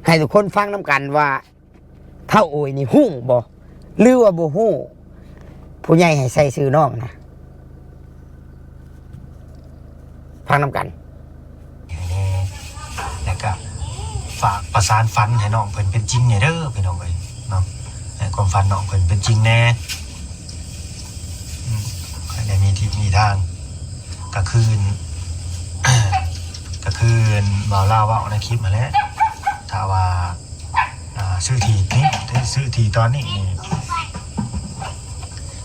ໃຫ້ທຸກຄົນຟັງນຳກັນວ່າ ທ້າວໂອຍນີ້ຮູ້ບໍ່ ຫຼືວ່າບໍ່ຮູ້? ຜູ້ໃຫຍ່ໃຫ້ໃສ່ຊື່ນ້ອງນະ ຟັງນຳກັນ. ແລ້ວກະຝາກປະສານຝັນໃຫ້ນ້ອງເພິ່ນເປັນຈິງແດ່ເດີພີ່ນ້ອງເອີຍເນາະ, ໃຫ້ຄວາມຝັນນ້ອງເພິ່ນເປັນຈິງແດ່ ອືມ ໃຫ້ໄດ້ມີທິດມີທາງ. ກະຄື ກະຄືບ່າວລາວເວົ້າໃນຄລິບຫັ້ນແຫຼະ ຖ້າວ່າ ອ່າ ຊື້ທີ່ນີ້ ຊື້ທີ່ຕອນນີ້ນີ້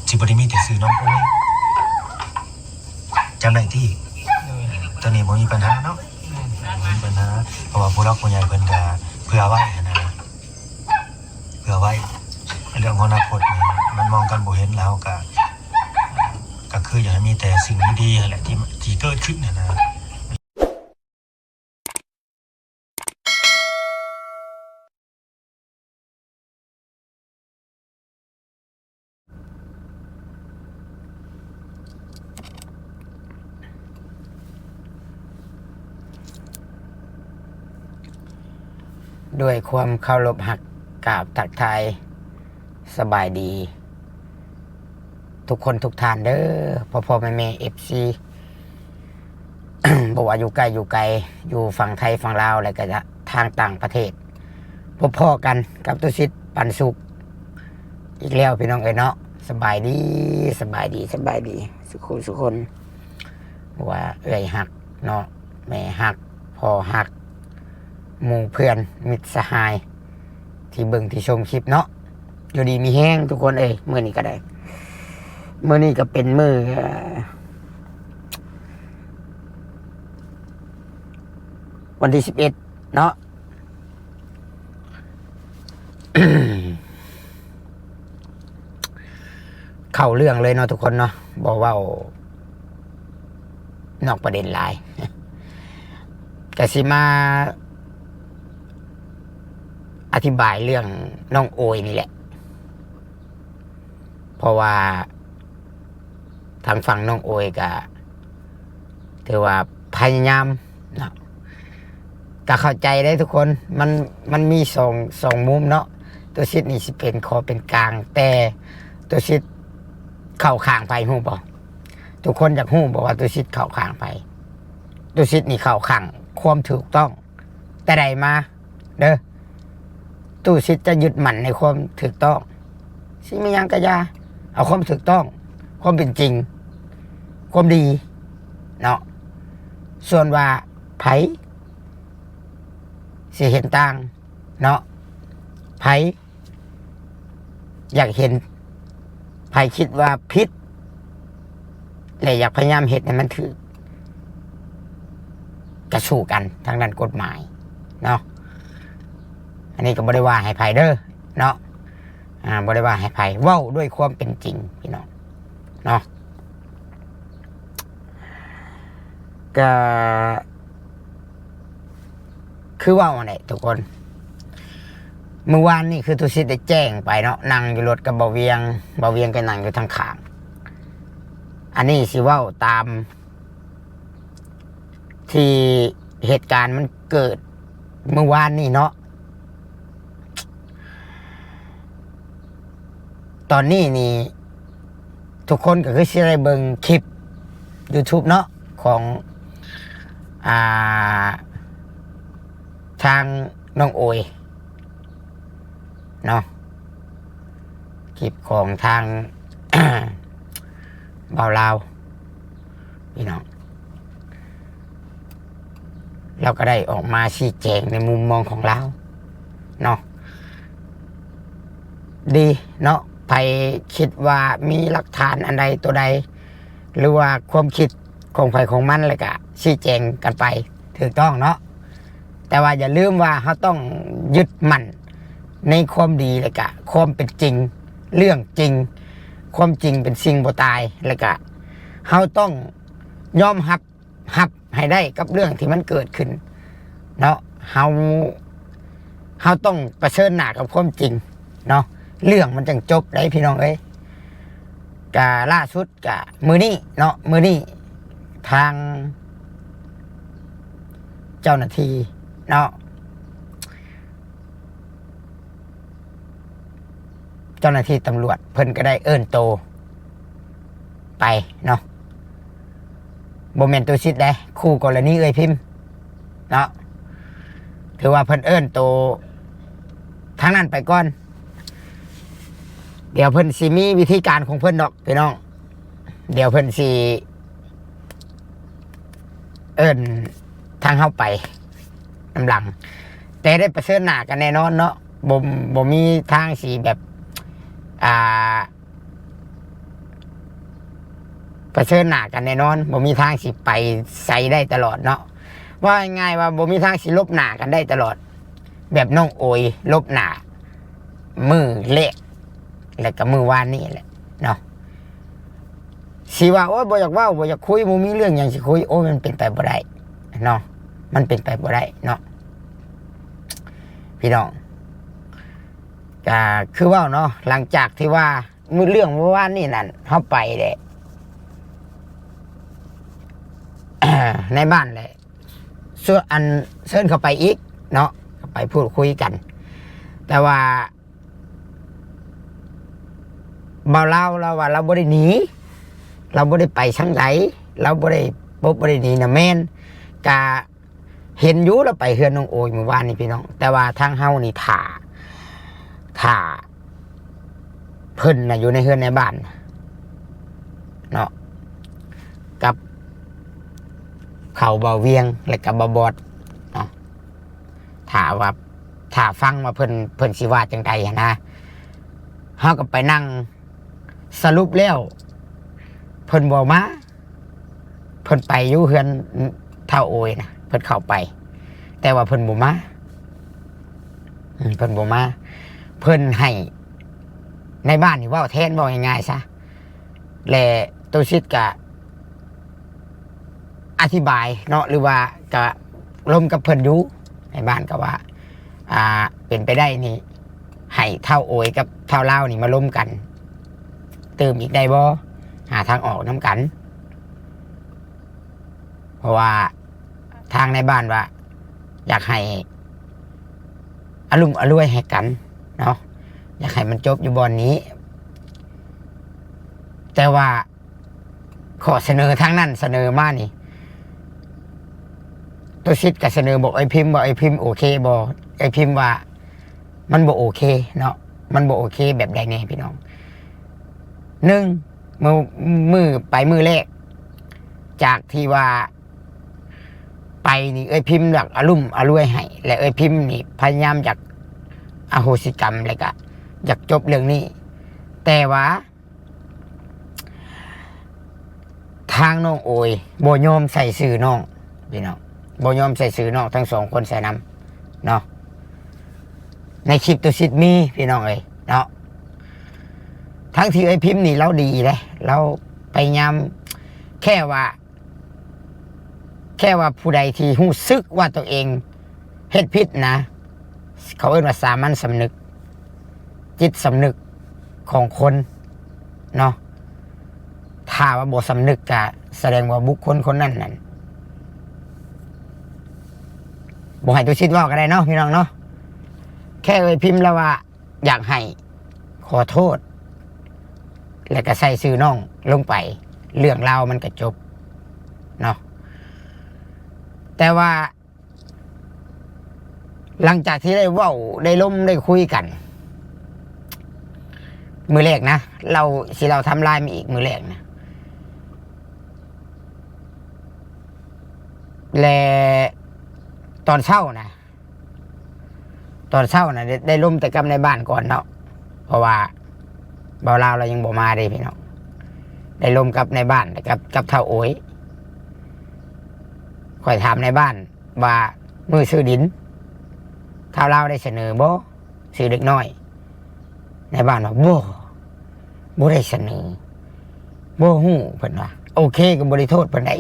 ຊິບໍ່ໄດ້ມີແຕ່ຊື່ນ້ອງໂອຍ ຈຳໄດ້ຕິ? ໂດຍ ໂຕນີ້ບໍ່ມີບັນຫາເນາະ ແມ່ນ ບໍ່ມີບັນຫາ ເພາະວ່າຜູ້ຫຼັກຜູ້ໃຫຍ່ເພິ່ນກະເຜື່ອໄວ້ຫັ້ນນະ ເຜື່ອໄວ້. ເລື່ອງຂອງອະນາຄົດນີ້ມັນມອງກັນບໍ່ເຫັນ ແລ້ວເຮົາກະ ກະຄືຢາກໃຫ້ມີແຕ່ສິ່ງດີໆຫັ້ນແຫຼະ ທີ່ ທີ່ເກີດຂຶ້ນຫັ້ນນະ. ດ້ວຍຄວາມເຄົາລົບຮັກ ກາບທັກທາຍສະບາຍດີ ທຸກຄົນທຸກທ່ານເດີ ພໍ່ໆແມ່ໆ ເອັຟຊີ ບໍ່ວ່າຢູ່ໃກ້ຢູ່ໄກ ຢູ່ຝັ່ງໄທຝັ່ງລາວ ແລະກະທາງຕ່າງປະເທດ ພົບພໍ້ກັນກັບຕຸສິດ ປັນສຸກ ອີກແລ້ວພີ່ນ້ອງເອີຍເນາະ. ສະບາຍດີ ສະບາຍດີ ສະບາຍດີ ສຸຂູສຸຄົນ ບໍ່ວ່າເອື້ອຍຮັກເນາະ ແມ່ຮັກ ພໍ່ຮັກ ໝູ່ເພື່ອນ ມິດສະຫາຍ ທີ່ເບິ່ງທີ່ຊົມຄລິບເນາະ ຢູ່ດີມີແຮງທຸກຄົນເອີຍ. ມື້ນີ້ກະໄດ້ ມື້ນີ້ກະເປັນມື້ ເອີ ວັນທີສິບເອັດເນາະ ເຂົ້າເລື່ອງເລີຍເນາະທຸກຄົນເນາະ ບໍ່ເວົ້ານອກປະເດັນຫຼາຍ ກະຊິມາອະທິບາຍເລື່ອງນ້ອງໂອຍນີ້ແຫຼະ ເພາະວ່າທາງຝັ່ງນ້ອງໂອຍກະຖືວ່າພະຍາຍາມເນາະ ກະເຂົ້າໃຈເດ້ທຸກຄົນ ມັນ ມັນມີສອງ ສອງມຸມເນາະ. ຕຸສິດນີ້ຊິເປັນຂໍເປັນກາງ ແຕ່ຕຸສິດເຂົ້າຂ້າງໃຜຮູ້ບໍ່? ທຸກຄົນຢາກຮູ້ບໍ່ວ່າຕຸສິດເຂົ້າຂ້າງໃຜ? ຕຸສິດນີ້ເຂົ້າຂ້າງຄວາມຖືກຕ້ອງ ແຕ່ໃດມາເດີ ຕຸສິດຈະຍຶດໝັ້ນໃນຄວາມຖືກຕ້ອງ ຊິມີຫຍັງກະຢ່າ ເອົາຄວາມຖືກຕ້ອງ ຄວາມເປັນຈິງ ຄວາມດີເນາະ. ສ່ວນວ່າໃຜຊິເຫັນຕ່າງເນາະ ໃຜ ຢາກເຫັນ ໃຜຄິດວ່າຜິດ ແລະ ຢາກພະຍາຍາມເຮັດໃຫ້ມັນຖືກ ກະສູ້ກັນທາງດ້ານກົດໝາຍເນາະ. ອັນນີ້ກະບໍ່ໄດ້ວ່າໃຫ້ໃຜເດີເນາະ ອາ ບໍ່ໄດ້ວ່າໃຫ້ໃຜ ເວົ້າດ້ວຍຄວາມເປັນຈິງພີ່ນ້ອງເນາະ. ກະ ຄືເວົ້າຫັ້ນແຫຼະທຸກຄົນ ມື້ວານນີ້ຄືຕຸສິດໄດ້ແຈ້ງໄປເນາະ ນັ່ງຢູ່ລົດກັບບ່າວວຽງ ບ່າວວຽງກະນັ່ງຢູ່ທາງຂ້າງ. ອັນນີ້ຊິເວົ້າຕາມທີ່ເຫດການມັນເກີດມື້ວານນີ້ເນາະ. ຕອນນີ້ນີ້ທຸກຄົນກະຄືຊິໄດ້ເບິ່ງຄລິບຢູທູບເນາະ ຂອງ ອ່າ ທາງນ້ອງໂອຍເນາະ ຄລິບຂອງທາງ ບ່າວລາວ ພີ່ນ້ອງ ລາວກະໄດ້ອອກມາຊີ້ແຈງໃນມຸມມອງຂອງລາວເນາະ. ດີເນາະ ໃຜຄິດວ່າມີຫຼັກຖານອັນໃດໂຕໃດ ຫຼືວ່າຄວາມຄິດຂອງໃຜຂອງມັນ ແລ້ວກະຊີ້ແຈງກັນໄປ ຖືກຕ້ອງເນາະ. ແຕ່ວ່າຢ່າລືມວ່າເຮົາຕ້ອງຍຶດໝັ້ນໃນຄວາມດີ ແລ້ວກະຄວາມເປັນຈິງ ເລື່ອງຈິງ ຄວາມຈິງເປັນສິ່ງບໍ່ຕາຍ ແລ້ວກະເຮົາຕ້ອງຍອມຮັບ ຮັບໃຫ້ໄດ້ກັບເລື່ອງທີ່ມັນເກີດຂຶ້ນເນາະ. ເຮົາ ເຮົາຕ້ອງປະເຊີນໜ້າກັບຄວາມຈິງເນາະ ເລື່ອງມັນຈັ່ງຈົບໄດ໋ພີ່ນ້ອງເອີຍ. ກະລ່າສຸດກະມື້ນີ້ເນາະ ມື້ນີ້ທາງເຈົ້າໜ້າທີ່ເນາະ ເຈົ້າໜ້າທີ່ຕຳຫຼວດເພິ່ນກໍໄດ້ເອີ້ນໂຕໄປເນາະ, ບໍ່ແມ່ນຕຸສິດເດ້ ຄູ່ກໍລະນີເອື້ອຍພິມເນາະ, ຖືວ່າເພິ່ນເອີ້ນໂຕທາງນັ້ນໄປກ່ອນ. ດຽວເພິ່ນຊິມີວິທີການຂອງເພິ່ນດອກພີ່ນ້ອງ, ດຽວເພິ່ນຊິເອີ້ນທາງເຮົາໄປນຳຫຼັງ, ແຕ່ໄດ້ປະເຊີນໜ້າກັນແນ່ນອນເນາະ, ບໍ່ ບໍ່ມີທາງຊິແບບ ອ່າ ປະເຊີນໜ້າກັນແນ່ນອນ, ບໍ່ມີທາງຊິໄປໃສໄດ້ຕະຫຼອດເນາະ, ເວົ້າງ່າຍໆວ່າບໍ່ມີທາງຊິຫຼົບໜ້າກັນໄດ້ຕະຫຼອດ ແບບນ້ອງໂອຍຫຼົບໜ້າມື້ແລກ ແລ້ວກໍມື້ວານນີ້ແຫຼະເນາະ. ຊິວ່າ ໂອ້ຍ ບໍ່ຢາກເວົ້າ ບໍ່ຢາກຄຸຍ ບໍ່ມີເລື່ອງຫຍັງຊິຄຸຍ, ໂອ້ຍ ມັນເປັນໄປບໍ່ໄດ້ເນາະ, ມັນເປັນໄປບໍ່ໄດ້ເນາະ ພີ່ນ້ອງ. ກໍຄືເວົ້າເນາະ, ຫຼັງຈາກທີ່ວ່າ ມື້ເລື່ອງມື້ວານນີ້ນັ້ນ ເຮົາໄປແຫຼະ ໃນບ້ານແຫຼະ ຊວນ ອັນ ເຊີນເຂົ້າໄປອີກເນາະ, ເຂົ້າໄປພູດຄຸຍກັນ, ແຕ່ວ່າບ່າວລາວລາວວ່າລາວບໍ່ໄດ້ໜີ, ລາວບໍ່ໄດ້ໄປທາງໃດ, ລາວບໍ່ໄດ້ປົບບໍ່ໄດ້ໜີນະ. ແມ່ນ ກະ ເຫັນຢູ່ລາວໄປເຮືອນນ້ອງໂອຍມື້ວານນີ້ພີ່ນ້ອງ, ແຕ່ວ່າທາງເຮົານີ້ຖ້າ ຖ້າເພິ່ນນະຢູ່ໃນເຮືອນໃນບ້ານເນາະ ກັບເຂົາ ບ່າວວຽງ ແລະ ກັບບ່າວບອດເນາະ, ຖ້າວ່າ ຖ້າຟັງວ່າເພິ່ນ ເພິ່ນຊິວ່າຈັ່ງໃດຫັ້ນນະ, ເຮົາກໍໄປນັ່ງ ສະຫຼຸບແລ້ວເພິ່ນບໍ່ມາ, ເພິ່ນໄປຢູ່ເຮືອນທ້າວໂອຍນະ, ເພິ່ນເຂົ້າໄປ ແຕ່ວ່າເພິ່ນບໍ່ມາ, ເພິ່ນບໍ່ມາ, ເພິ່ນໃຫ້ນາຍບ້ານນີ້ເວົ້າແທນ, ເວົ້າງ່າຍໆຊະ ແລະ ໂຕສິດກະ ອະທິບາຍເນາະ ຫຼືວ່າກະລົມກັບເພິ່ນຢູ່, ໃນບ້ານກໍວ່າ ອ່າ ເປັນໄປໄດ້ນີ້ ໃຫ້ທ້າວໂອຍກັບທ້າວລາວນີ້ມາລົມກັນຕື່ມອີກໄດ້ບໍ່? ຫາທາງອອກນຳກັນ, ເພາະວ່າທາງໃນບ້ານວ່າຢາກໃຫ້ອາລຸ້ມອາລວຍໃຫ້ກັນເນາະ, ຢາກໃຫ້ມັນຈົບຢູ່ບ່ອນນີ້, ແຕ່ວ່າ ຂໍ້ສະເໜີທາງນັ້ນສະເໜີມານີ້ ຕຸສິດກໍສະເໜີບອກເອື້ອຍພິມວ່າ ເອື້ອຍພິມໂອເຄບໍ່? ເອື້ອຍພິມວ່າມັນບໍ່ໂອເຄເນາະ, ມັນບໍ່ໂອເຄແບບໃດແດ່ພີ່ນ້ອງ? ໜຶ່ງ ມື້ ມື້ໄປມື້ແລກ ຈາກທີ່ວ່າໄປນີ້ ເອື້ອຍພິມຢາກອາລຸ້ມອາລວຍໃຫ້ ແລະ ເອື້ອຍພິມນີ້ພະຍາຍາມຢາກອະໂຫສິກຳ ແລະ ກະຢາກຈົບເລື່ອງນີ້, ແຕ່ວ່າ ທາງນ້ອງໂອຍບໍ່ຍອມໃສ່ຊື່ນ້ອງພີ່ນ້ອງ, ບໍ່ຍອມໃສ່ຊື່ນ້ອງ ທັງສອງຄົນໃສ່ນຳເນາະ. ໃນຄລິບຕຸສິດມີພີ່ນ້ອງເອີຍເນາະ, ທັງທີ່ເອື້ອຍພິມນີ້ລາວດີເດ້, ລາວພະຍາຍາມ ແຄ່ວ່າ ແຄ່ວ່າຜູ້ໃດທີ່ຮູ້ສຶກວ່າຕົວເອງເຮັດຜິດນະ, ເຂົາເອີ້ນວ່າສາມັນສຳນຶກ, ຈິດສຳນຶກຂອງຄົນເນາະ, ຖ້າວ່າບໍ່ສຳນຶກ ກະສະແດງວ່າບຸກຄົນຄົນນັ້ນນັ້ນ ບໍ່ໃຫ້ຕຸສິດເວົ້າກໍໄດ້ເນາະ ພີ່ນ້ອງເນາະ. ແຄ່ເອື້ອຍພິມລາວວ່າ ຢາກໃຫ້ຂໍໂທດ ແລ້ວກໍໃສ່ຊື່ນ້ອງລົງໄປ, ເລື່ອງລາວມັນກໍຈົບເນາະ. ແຕ່ວ່າຫຼັງຈາກທີ່ໄດ້ເວົ້າ ໄດ້ລົມ ໄດ້ຄຸຍກັນມື້ແລກນະ, ເລົ່າ ຊິເລົ່າໄທມລາຍມາອີກມື້ແລກນະ, ແລະ ຕອນເຊົ້ານະ ຕອນເຊົ້ານະ ໄດ້ ໄດ້ລົມແຕ່ກັບນາຍບ້ານກ່ອນເນາະ, ເພາະວ່າບ່າວລາວລາວຍັງບໍ່ມາເດ້ພີ່ນ້ອງ. ໄດ້ລົມກັບນາຍບ້ານ ກັບ ກັບທ້າວໂອຍ. ຂ້ອຍຖາມນາຍບ້ານວ່າ ມື້ຊື້ດິນ ທ້າວລາວໄດ້ສະເໜີບໍ່ ຊື້ເດັກນ້ອຍ? ນາຍບ້ານວ່າ ບໍ່ ບໍ່ໄດ້ສະເໜີ, ບໍ່ຮູ້ ເພິ່ນວ່າ. ໂອເຄ ກໍບໍ່ໄດ້ໂທດເພິ່ນໃດ,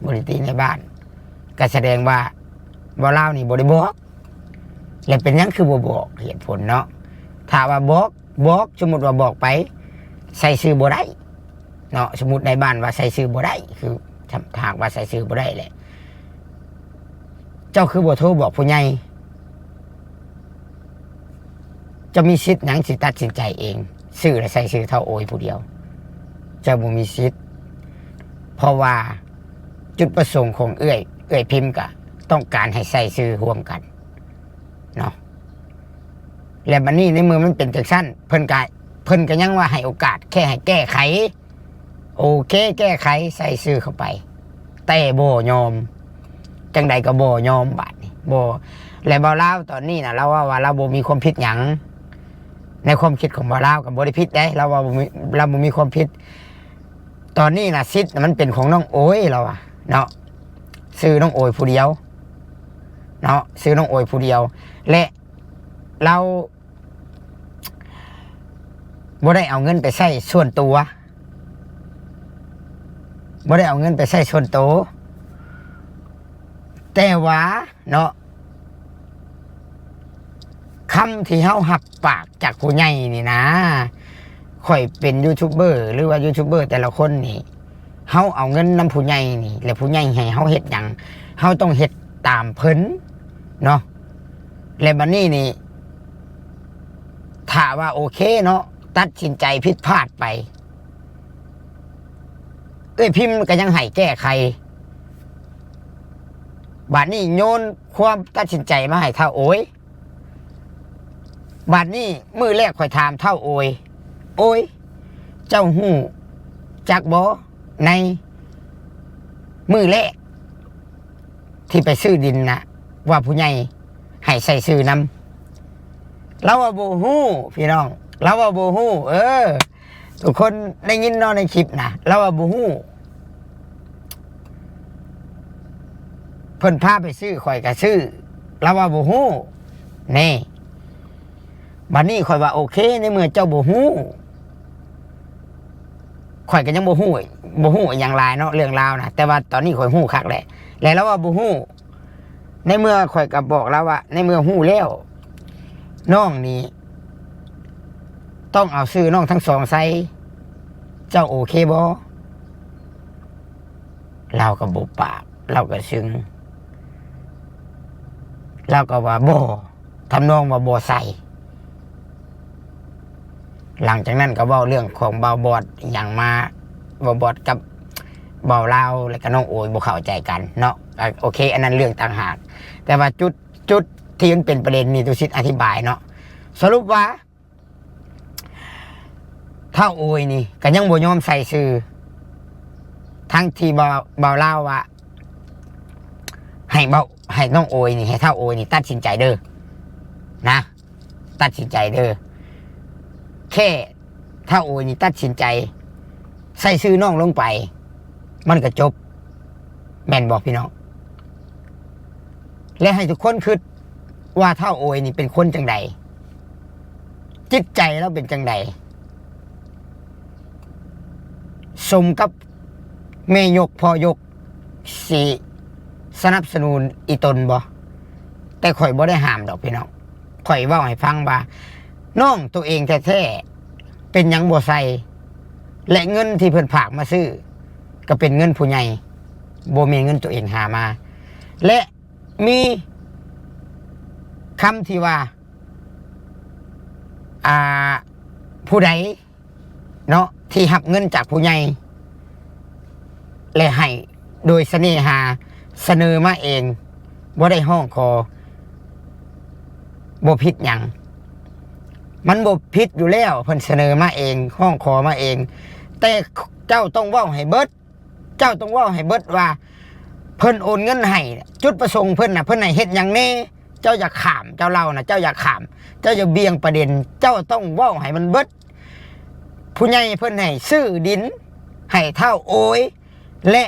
ບໍ່ໄດ້ຕີນາຍບ້ານ, ກໍສະແດງວ່າບ່າວລາວນີ້ບໍ່ໄດ້ບອກ. ແລ້ວເປັນຫຍັງຄືບໍ່ບອກ? ເຫດຜົນເນາະ, ຖ້າວ່າບອກ ບອກ, ສົມມຸດວ່າບອກໄປ ໃສ່ຊື່ບໍ່ໄດ້ເນາະ, ສົມມຸດນາຍບ້ານວ່າໃສ່ຊື່ບໍ່ໄດ້, ຄືຖ້າຫາກວ່າໃສ່ຊື່ບໍ່ໄດ້ແຫຼະ ເຈົ້າຄືບໍ່ໂທບອກຜູ້ໃຫຍ່? ເຈົ້າມີສິດຫຍັງຊິຕັດສິນໃຈເອງ? ຊື່ ແລະ ໃສ່ຊື່ທ້າວໂອຍຜູ້ດຽວ. ເຈົ້າບໍ່ມີສິດ ເພາະວ່າຈຸດປະສົງຂອງເອື້ອຍ ເອື້ອຍພິມກະຕ້ອງການໃຫ້ໃສ່ຊື່ຮ່ວມກັນເນາະ. ແລະ ບັດນີ້ໃນເມື່ອມັນເປັນຈັ່ງຊັ້ນ ເພິ່ນກະ ເພິ່ນກະຍັງວ່າໃຫ້ໂອກາດ ແຄ່ໃຫ້ແກ້ໄຂ. ໂອເຄ ແກ້ໄຂໃສ່ຊື່ເຂົ້າໄປ ແຕ່ບໍ່ຍອມ ຈັ່ງໃດກໍບໍ່ຍອມບາດນີ້ ບໍ່. ແລະ ບ່າວລາວຕອນນີ້ນະ ລາວເວົ້າວ່າລາວບໍ່ມີຄວາມຜິດຫຍັງ. ໃນຄວາມຄິດຂອງບ່າວລາວກໍບໍ່ໄດ້ຜິດເດ້ ລາວວ່າບໍ່ມີ ລາວບໍ່ມີຄວາມຜິດ. ຕອນນີ້ນະ ສິດມັນເປັນຂອງນ້ອງໂອຍ ລາວວ່າເນາະ ຊື່ນ້ອງໂອຍຜູ້ດຽວເນາະ ຊື່ນ້ອງໂອຍຜູ້ດຽວ ແລະ ລາວ ບໍ່ໄດ້ເອົາເງິນໄປໃຊ້ສ່ວນຕົວ ບໍ່ໄດ້ເອົາເງິນໄປໃຊ້ສ່ວນໂຕ ແຕ່ວ່າເນາະ ຄຳທີ່ເຮົາຮັບປາກຈາກຜູ້ໃຫຍ່ນີ້ນະ ຂ້ອຍເປັນຢູທູບເບີ ຫຼືວ່າຢູທູບເບີແຕ່ລະຄົນນີ້ ເຮົາເອົາເງິນນຳຜູ້ໃຫຍ່ນີ້ ແລະ ຜູ້ໃຫຍ່ໃຫ້ເຮົາເຮັດຫຍັງ ເຮົາຕ້ອງເຮັດຕາມເພິ່ນເນາະ. ແລະ ບັດນີ້ນີ້ ຖ້າວ່າໂອເຄເນາະ ຕັດສິນໃຈຜິດພາດໄປ ເອື້ອຍພິມກໍຍັງໃຫ້ແກ້ໄຂ. ບາດນີ້ໂຍນຄວາມຕັດສິນໃຈມາໃຫ້ທ້າວໂອຍ. ບາດນີ້ມື້ແລກຂ້ອຍຖາມທ້າວໂອຍ, ໂອຍ, ເຈົ້າຮູ້ຈັກບໍ່ ໃນມື້ແລກທີ່ໄປຊື້ດິນນະ ວ່າຜູ້ໃຫຍ່ໃຫ້ໃສ່ຊື່ນຳ? ລາວວ່າບໍ່ຮູ້ ພີ່ນ້ອງ, ລາວວ່າບໍ່ຮູ້. ເອີ ທຸກຄົນໄດ້ຍິນເນາະໃນຄລິບນະ, ລາວວ່າບໍ່ຮູ້. ເພິ່ນພາໄປຊື້ ຂ້ອຍກໍຊື້, ລາວວ່າບໍ່ຮູ້. ນີ້ ບັດນີ້ຂ້ອຍວ່າ ໂອເຄ ໃນເມື່ອເຈົ້າບໍ່ຮູ້ ຂ້ອຍກໍຍັງບໍ່ຮູ້ ບໍ່ຮູ້ອີ່ຫຍັງຫຼາຍເນາະ ເລື່ອງລາວນະ, ແຕ່ວ່າຕອນນີ້ຂ້ອຍຮູ້ຄັກແລ້ວ ແລະ ລາວວ່າບໍ່ຮູ້. ໃນເມື່ອຂ້ອຍກໍບອກລາວວ່າ ໃນເມື່ອຮູ້ແລ້ວ ນ້ອງນີ້ຕ້ອງເອົາຊື່ນ້ອງທັງສອງໃສ່, ເຈົ້າໂອເຄບໍ່? ລາວກໍບໍ່ປາກ, ລາວກໍຊຶມ, ລາວກໍວ່າບໍ່, ທຳນອງວ່າບໍ່ໃສ່. ຫຼັງຈາກນັ້ນກໍເວົ້າເລື່ອງຂອງບ່າວບອດອີ່ຫຍັງມາ, ບ່າວບອດກັບບ່າວລາວ ແລ້ວກໍນ້ອງໂອຍບໍ່ເຂົ້າໃຈກັນເນາະ. ອາ ໂອເຄ ອັນນັ້ນເລື່ອງຕ່າງຫາກ, ແຕ່ວ່າຈຸດ ຈຸດທີ່ມັນເປັນປະເດັນນີ້ ຕຸສິດອະທິບາຍເນາະ. ສະຫຼຸບວ່າ ທ້າວໂອຍນີ້ກໍຍັງບໍ່ຍອມໃສ່ຊື່ ທັງທີ່ບ່າວ ບ່າວລາວວ່າ ໃຫ້ບ່າວ ໃຫ້ນ້ອງໂອຍນີ້ ໃຫ້ທ້າວໂອຍນີ້ຕັດສິນໃຈເດີ້ນະ, ຕັດສິນໃຈເດີ້. ແຄ່ທ້າວໂອຍນີ້ຕັດສິນໃຈໃສ່ຊື່ນ້ອງລົງໄປ ມັນກໍຈົບ. ແມ່ນບໍ່ພີ່ນ້ອງ? ແລະ ໃຫ້ທຸກຄົນຄິດວ່າທ້າວໂອຍນີ້ເປັນຄົນຈັ່ງໃດ? ຈິດໃຈລາວເປັນຈັ່ງໃດ? ສົມກັບແມ່ຍົກພໍ່ຍົກຊິສະໜັບສະໜູນອີ່ຕົນບໍ່? ແຕ່ຂ້ອຍບໍ່ໄດ້ຫ້າມດອກພີ່ນ້ອງ, ຂ້ອຍເວົ້າໃຫ້ຟັງວ່າ ນ້ອງໂຕເອງແທ້ໆ ເປັນຫຍັງບໍ່ໃສ່? ແລະ ເງິນທີ່ເພິ່ນຝາກມາຊື້ ກໍເປັນເງິນຜູ້ໃຫຍ່, ບໍ່ແມ່ນເງິນໂຕເອງຫາມາ. ແລະ ມີຄຳທີ່ວ່າ ອ່າ ຜູ້ໃດເນາະ ທີ່ຮັບເງິນຈາກຜູ້ໃຫຍ່ ແລະ ໃຫ້ໂດຍສະເໜ່ຫາ, ສະເໜີມາເອງ, ບໍ່ໄດ້ຮ້ອງຂໍ, ບໍ່ຜິດຫຍັງ. ມັນບໍ່ຜິດຢູ່ແລ້ວ, ເພິ່ນສະເໜີມາເອງ, ຮ້ອງຂໍມາເອງ, ແຕ່ເຈົ້າຕ້ອງເວົ້າໃຫ້ເບິດ, ເຈົ້າຕ້ອງເວົ້າໃຫ້ເບິດວ່າ ເພິ່ນໂອນເງິນໃຫ້ ຈຸດປະສົງເພິ່ນນະ ເພິ່ນໃຫ້ເຮັດຫຍັງແດ່? ເຈົ້າຢ່າຂ້າມ, ເຈົ້າເລົ່ານະ ເຈົ້າຢ່າຂ້າມ, ເຈົ້າຢ່າບ່ຽງປະເດັນ, ເຈົ້າຕ້ອງເວົ້າໃຫ້ມັນເບິດ. ຜູ້ໃຫຍ່ເພິ່ນໃຫ້ຊື້ດິນໃຫ້ທ້າວໂອຍ ແລະ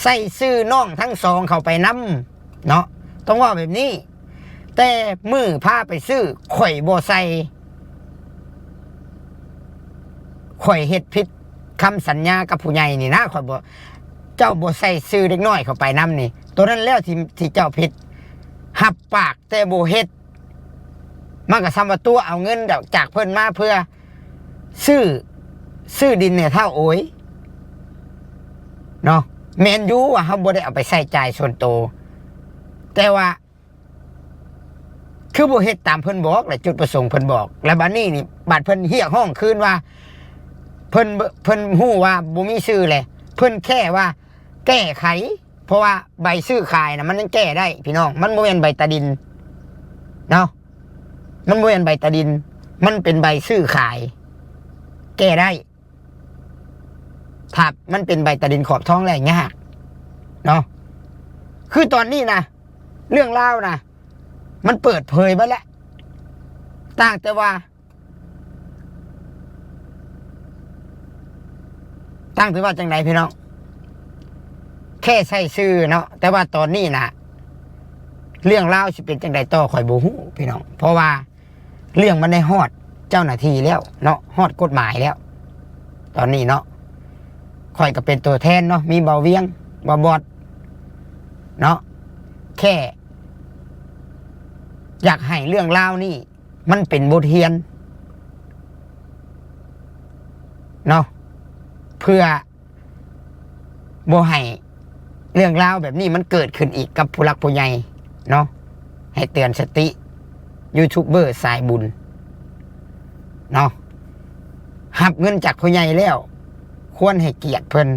ໃສ່ຊື່ນ້ອງທັງສອງເຂົ້າໄປນຳເນາະ, ຕ້ອງເວົ້າແບບນີ້. ແຕ່ມື້ພາໄປຊື້ ຂ້ອຍບໍ່ໃສ່, ຂ້ອຍເຮັດຜິດຄຳສັນຍາກັບຜູ້ໃຫຍ່ນີ້ນະ, ຂ້ອຍບໍ່, ເຈົ້າບໍ່ໃສ່ຊື່ເດັກນ້ອຍເຂົ້າໄປນຳນີ້, ໂຕນັ້ນແລ້ວທີ່, ທີ່ເຈົ້າຜິດ. ຮັບປາກແຕ່ບໍ່ເຮັດ, ມັນກໍສ່ຳວ່າຕົວະເອົາເງິນຈາກເພິ່ນມາເພື່ອຊື້, ຊື້ດິນໃຫ້ທ້າວໂອຍເນາະ. ແມ່ນຢູ່ວ່າເຮົາບໍ່ໄດ້ເອົາໄປໃຊ້ຈ່າຍສ່ວນໂຕ, ແຕ່ວ່າ ຄືບໍ່ເຮັດຕາມເພິ່ນບອກ ແລະ ຈຸດປະສົງເພິ່ນບອກ ແລະ ບັດນີ້ນີ້ ບັດເພິ່ນຮຽກຮ້ອງຄືນວ່າ ເພິ່ນ ເພິ່ນຮູ້ວ່າບໍ່ມີຊື່ແຫຼະ ເພິ່ນແຄ່ວ່າແກ້ໄຂ ເພາະວ່າໃບຊື້ຂາຍນະ ມັນຍັງແກ້ໄດ້ພີ່ນ້ອງ ມັນບໍ່ແມ່ນໃບຕາດິນເນາະ ມັນບໍ່ແມ່ນໃບຕາດິນ ມັນເປັນໃບຊື້ຂາຍ ແກ້ໄດ້ ຖ້າມັນເປັນໃບຕາດິນຂອບທອງແລ້ວຍາກເນາະ ຄືຕອນນີ້ນະ ເລື່ອງລາວນະ ມັນເປີດເຜີຍເບິດແລ້ວ ຕ່າງແຕ່ວ່າ ຕ່າງແຕ່ວ່າຈັ່ງໃດພີ່ນ້ອງ ແຄ່ໃຊ້ຊື່ເນາະ ແຕ່ວ່າຕອນນີ້ນະ ເລື່ອງລາວຊິເປັນຈັ່ງໃດຕໍ່ ຂ້ອຍບໍ່ຮູ້ພີ່ນ້ອງ ເພາະວ່າເລື່ອງມັນໄດ້ຮອດເຈົ້າໜ້າທີ່ແລ້ວເນາະ ຮອດກົດໝາຍແລ້ວ ຕອນນີ້ເນາະ ຂ້ອຍກໍເປັນຕົວແທນເນາະ ມີເບົາວຽງ ເບົາບອດເນາະ ແຄ່ຢາກໃຫ້ເລື່ອງລາວນີ້ ມັນເປັນບົດຮຽນເນາະ ເພື່ອບໍ່ໃຫ້ເລື່ອງລາວແບບນີ້ມັນເກີດຂຶ້ນອີກກັບຜູ້ຫຼັກຜູ້ໃຫຍ່ເນາະ ໃຫ້ເຕືອນສະຕິຢູທູບເບີສາຍບຸນເນາະ ຮັບເງິນຈາກຜູ້ໃຫຍ່ແລ້ວ ຄວນໃຫ້ກຽດເພິ່ນ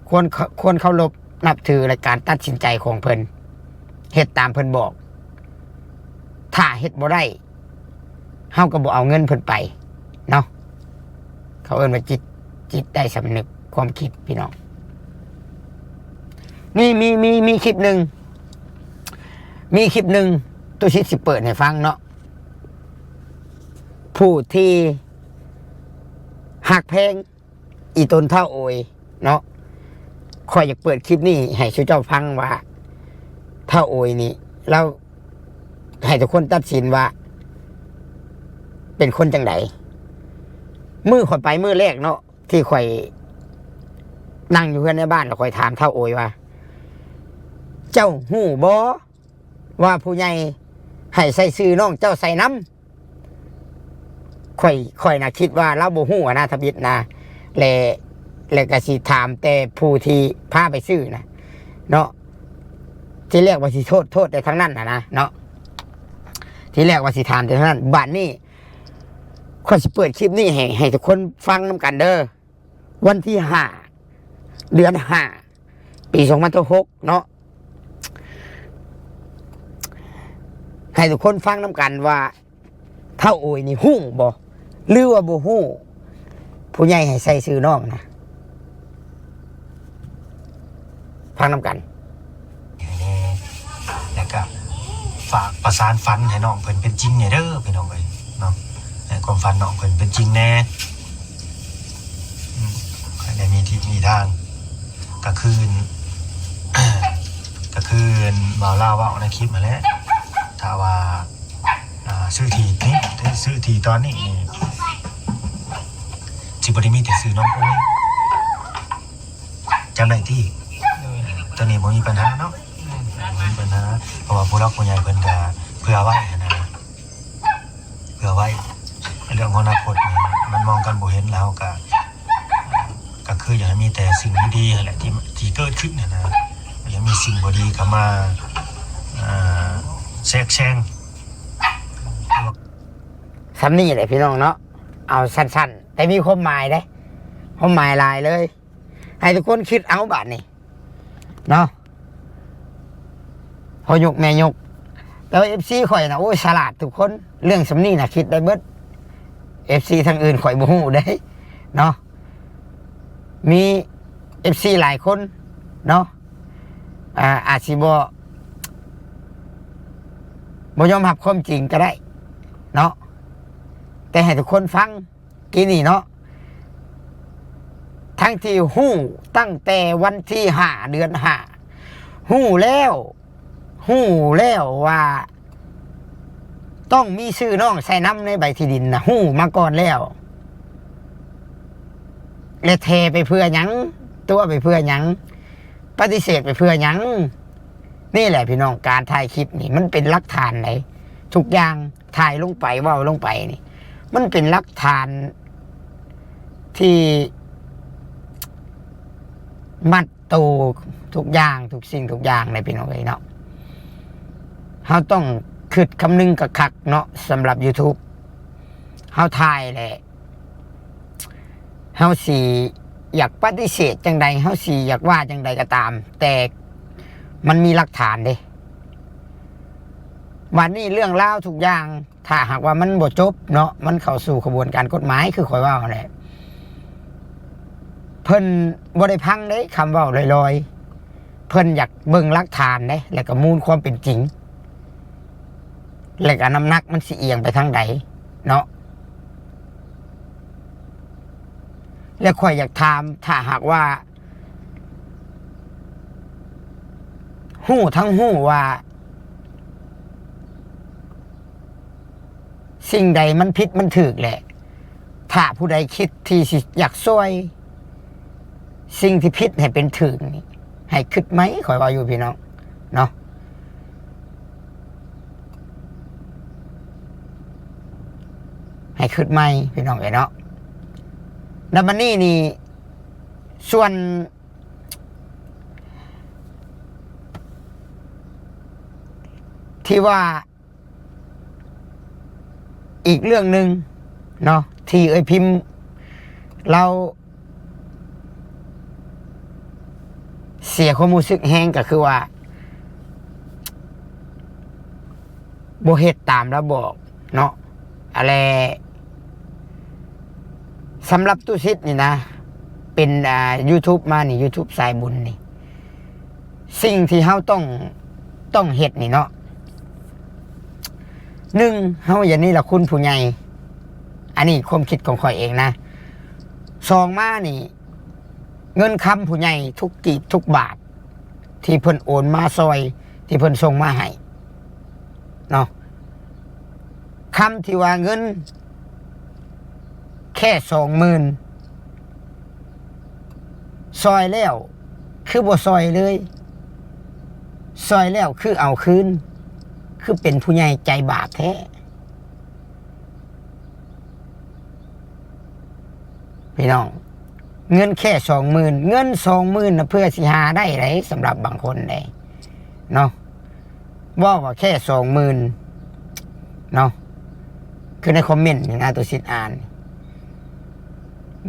ຄວນ ຄວນເຄົາລົບນັບຖື ແລະ ການຕັດສິນໃຈຂອງເພິ່ນ ເຮັດຕາມເພິ່ນບອກ ຖ້າເຮັດບໍ່ໄດ້ ເຮົາກໍບໍ່ເອົາເງິນເພິ່ນໄປເນາະ ເຂົາເອີ້ນວ່າຈິດ ຈິດໃຕ້ສຳນຶກຄວາມຄິດພີ່ນ້ອງ ມີ ມີ ມີ ມີຄລິບໜຶ່ງ ມີຄລິບໜຶ່ງ ຕຸສິດຊິເປີດໃຫ້ຟັງເນາະ ຜູ້ທີ່ຮັກແພງ ອີ່ຕົນທ້າວໂອຍເນາະ ຂ້ອຍຢາກເປີດຄລິບນີ້ໃຫ້ສູ່ເຈົ້າຟັງວ່າ ທ້າວໂອຍນີ້ ລາວ ໃຫ້ທຸກຄົນຕັດສິນວ່າ ເປັນຄົນຈັ່ງໃດ ມື້ຂ້ອຍໄປມື້ແລກເນາະ ທີ່ຂ້ອຍນັ່ງຢູ່ເຮືອນໃນບ້ານ ແລ້ວຂ້ອຍຖາມທ້າວໂອຍວ່າ ເຈົ້າຮູ້ບໍ່ ວ່າຜູ້ໃຫຍ່ໃຫ້ໃສ່ຊື່ນ້ອງເຈົ້າໃສ່ນຳ ຂ້ອຍ ຂ້ອຍນະຄິດວ່າລາວບໍ່ຮູ້ຫັ້ນນະ ທຳອິດນະ ແລະ ແລະກະຊິຖາມແຕ່ຜູ້ທີ່ພາໄປຊື້ນະເນາະ ທີແລກວ່າຊິໂທດ ໂທດແຕ່ທາງນັ້ນຫັ້ນນະເນາະ ທີແລກວ່າຊິຖາມແຕ່ທາງນັ້ນ ບາດນີ້ຂ້ອຍຊິເປີດຄລິບນີ້ໃຫ້ ໃຫ້ທຸກຄົນຟັງນຳກັນເດີ. ວັນທີຫ້າ ເດືອນຫ້າ ປີສອງພັນຊາວຫົກເນາະ ໃຫ້ທຸກຄົນຟັງນຳກັນວ່າ ທ້າວໂອຍນີ້ຮູ້ບໍ່ ຫຼືວ່າບໍ່ຮູ້ ຜູ້ໃຫຍ່ໃຫ້ໃສ່ຊື່ນ້ອງນະ ຟັງນຳກັນ. ແລ້ວກະຝາກປະສານຝັນໃຫ້ນ້ອງເພິ່ນເປັນຈິງແດ່ເດີພີ່ນ້ອງເອີຍເນາະ ໃຫ້ຄວາມຝັນນ້ອງເພິ່ນເປັນຈິງແດ່ ອືມ ໃຫ້ໄດ້ມີທິດມີທາງ ກະຄື ກະຄືບ່າວລາວເວົ້າໃນຄລິບຫັ້ນແຫຼະ ຖ້າວ່າ ອ່າ ຊື້ທີ່ນີ້ ຊື້ທີ່ຕອນນີ້ນີ້ ຊິບໍ່ໄດ້ມີແຕ່ຊື່ນ້ອງໂອຍ ຈຳໄດ້ຕິ? ໂດຍ ໂຕນີ້ບໍ່ມີບັນຫາເນາະ ແມ່ນ ບໍ່ມີບັນຫາ ເພາະວ່າຜູ້ຫຼັກຜູ້ໃຫຍ່ເພິ່ນກະເຜື່ອໄວ້ຫັ້ນນະ ເພື່ອໄວ້ເລື່ອງອະນາຄົດນີ້ ມັນມອງກັນບໍ່ເຫັນ ແລ້ວເຮົາກະ ກະຄືຢາກໃຫ້ມີແຕ່ສິ່ງດີໆຫັ້ນແຫຼະ ທີ່ ທີ່ເກີດຂຶ້ນຫັ້ນນະ ຢ່າມີສິ່ງບໍ່ດີເຂົ້າມາ ເອີ ແຊກແຊງ. ສ່ຳນີ້ແຫຼະພີ່ນ້ອງເນາະ ເອົາສັ້ນໆ ແຕ່ມີຄວາມໝາຍເດ້ ຄວາມໝາຍຫຼາຍເລີຍ ໃຫ້ທຸກຄົນຄິດເອົາບາດນີ້ ເນາະ ພໍ່ຍົກແມ່ຍົກ ແຕ່ວ່າເອັຟຊີຂ້ອຍນະ ໂອ້ຍ ສະຫຼາດທຸກຄົນ ເລື່ອງສ່ຳນີ້ນະຄິດໄດ້ເບິດ ເອັຟຊີທາງອື່ນຂ້ອຍບໍ່ຮູ້ເດ້ເນາະ ມີເອັຟຊີຫຼາຍຄົນເນາະ ອາ ອາດຊິບໍ່ ບໍ່ຍອມຮັບຄວາມຈິງກໍໄດ້ເນາະ ແຕ່ໃຫ້ທຸກຄົນຟັງ ກີ້ນີ້ເນາະ ທັງທີ່ຮູ້ຕັ້ງແຕ່ວັນທີຫ້າ ເດືອນຫ້າ ຮູ້ແລ້ວ ຮູ້ແລ້ວວ່າຕ້ອງມີຊື່ນ້ອງໃສ່ນຳໃນໃບທີ່ດິນນະ ຮູ້ມາກ່ອນແລ້ວ ແລະແຖໄປເພື່ອຫຍັງ? ຕົວະໄປເພື່ອຫຍັງ? ປະຕິເສດໄປເພື່ອຫຍັງ? ນີ້ແຫຼະພີ່ນ້ອງ ການຖ່າຍຄລິບນີ້ມັນເປັນຫຼັກຖານໃດ ທຸກຢ່າງ ຖ່າຍລົງໄປ ເວົ້າລົງໄປນີ້ ມັນເປັນຫຼັກຖານທີ່ມັດໂຕທຸກຢ່າງ ທຸກສິ່ງທຸກຢ່າງເລີຍພີ່ນ້ອງເອີຍເນາະ ເຮົາຕ້ອງ ຄິດຄຳນຶງຄັກໆເນາະ ສຳລັບ YouTube ເຮົາຖ່າຍແຫຼະ ເຮົາຊິຢາກປະຕິເສດຈັ່ງໃດ ເຮົາຊິຢາກວ່າຈັ່ງໃດກໍຕາມ ແຕ່ມັນມີຫຼັກຖານເດ້. ບັດນີ້ເລື່ອງລາວທຸກຢ່າງ ຖ້າຫາກວ່າມັນບໍ່ຈົບເນາະ ມັນເຂົ້າສູ່ຂະບວນການກົດໝາຍ ຄືຂ້ອຍເວົ້າຫັ້ນແຫຼະ ເພິ່ນບໍ່ໄດ້ພັງເດ້ ຄຳເວົ້າລອຍໆ ເພິ່ນຢາກເບິ່ງຫຼັກຖານເດ້ ແລ້ວກໍມູນຄວາມເປັນຈິງ ແລ້ວກໍນ້ຳໜັກມັນຊິອຽງໄປທາງໃດເນາະ. ແລະ ຂ້ອຍຢາກຖາມ ຖ້າຫາກວ່າຮູ້ທັງຮູ້ວ່າ ສິ່ງໃດມັນຜິດມັນຖືກແຫຼະ ຖ້າຜູ້ໃດຄິດທີ່ຊິຢາກຊ່ວຍສິ່ງທີ່ຜິດໃຫ້ເປັນຖືກນີ້ ໃຫ້ຄິດໃໝ່ ຂ້ອຍເວົ້າຢູ່ພີ່ນ້ອງເນາະ ໃຫ້ຄິດໃໝ່ພີ່ນ້ອງເອີຍເນາະ. ແລ້ວບັດນີ້ນີ້ ສ່ວນທີ່ວ່າ ອີກເລື່ອງໜຶ່ງເນາະ ທີ່ເອື້ອຍພິມລາວເສຍຄວາມຮູ້ສຶກແຮງ ກໍຄືວ່າ ບໍ່ເຮັດຕາມລາວບອກເນາະ ອາ ແລະ ສຳລັບຕຸສິດນີ້ນະ ເປັນ ອ່າ YouTube ມານີ້ YouTube ສາຍບຸນນີ້ ສິ່ງທີ່ເຮົາຕ້ອງ ຕ້ອງເຮັດນີ້ເນາະ ໜຶ່ງ ເຮົາຢ່າເນລະຄຸນຜູ້ໃຫຍ່ ອັນນີ້ຄວາມຄິດຂອງຂ້ອຍເອງນະ. ສອງມານີ້ ເງິນຄຳຜູ້ໃຫຍ່ທຸກກີບທຸກບາດ ທີ່ເພິ່ນໂອນມາຊ່ອຍ ທີ່ເພິ່ນສົ່ງມາໃຫ້ເນາະ ຄຳທີ່ວ່າເງິນແຄ່ສອງໝື່ນ ຊ່ອຍແລ້ວຄືບໍ່ຊ່ອຍເລີຍ ຊ່ອຍແລ້ວຄືເອົາຄືນ ຄືເປັນຜູ້ໃຫຍ່ໃຈບາບແທ້ ພີ່ນ້ອງ. ເງິນແຄ່ສອງໝື່ນ ເງິນສອງໝື່ນນະ ເພື່ອຊິຫາໄດ້ໃດ ສຳລັບບາງຄົນໃດເນາະ ເວົ້າວ່າແຄ່ສອງໝື່ນເນາະ ຄືໃນຄອມເມັນນີ້ນະ ຕຸສິດອ່ານ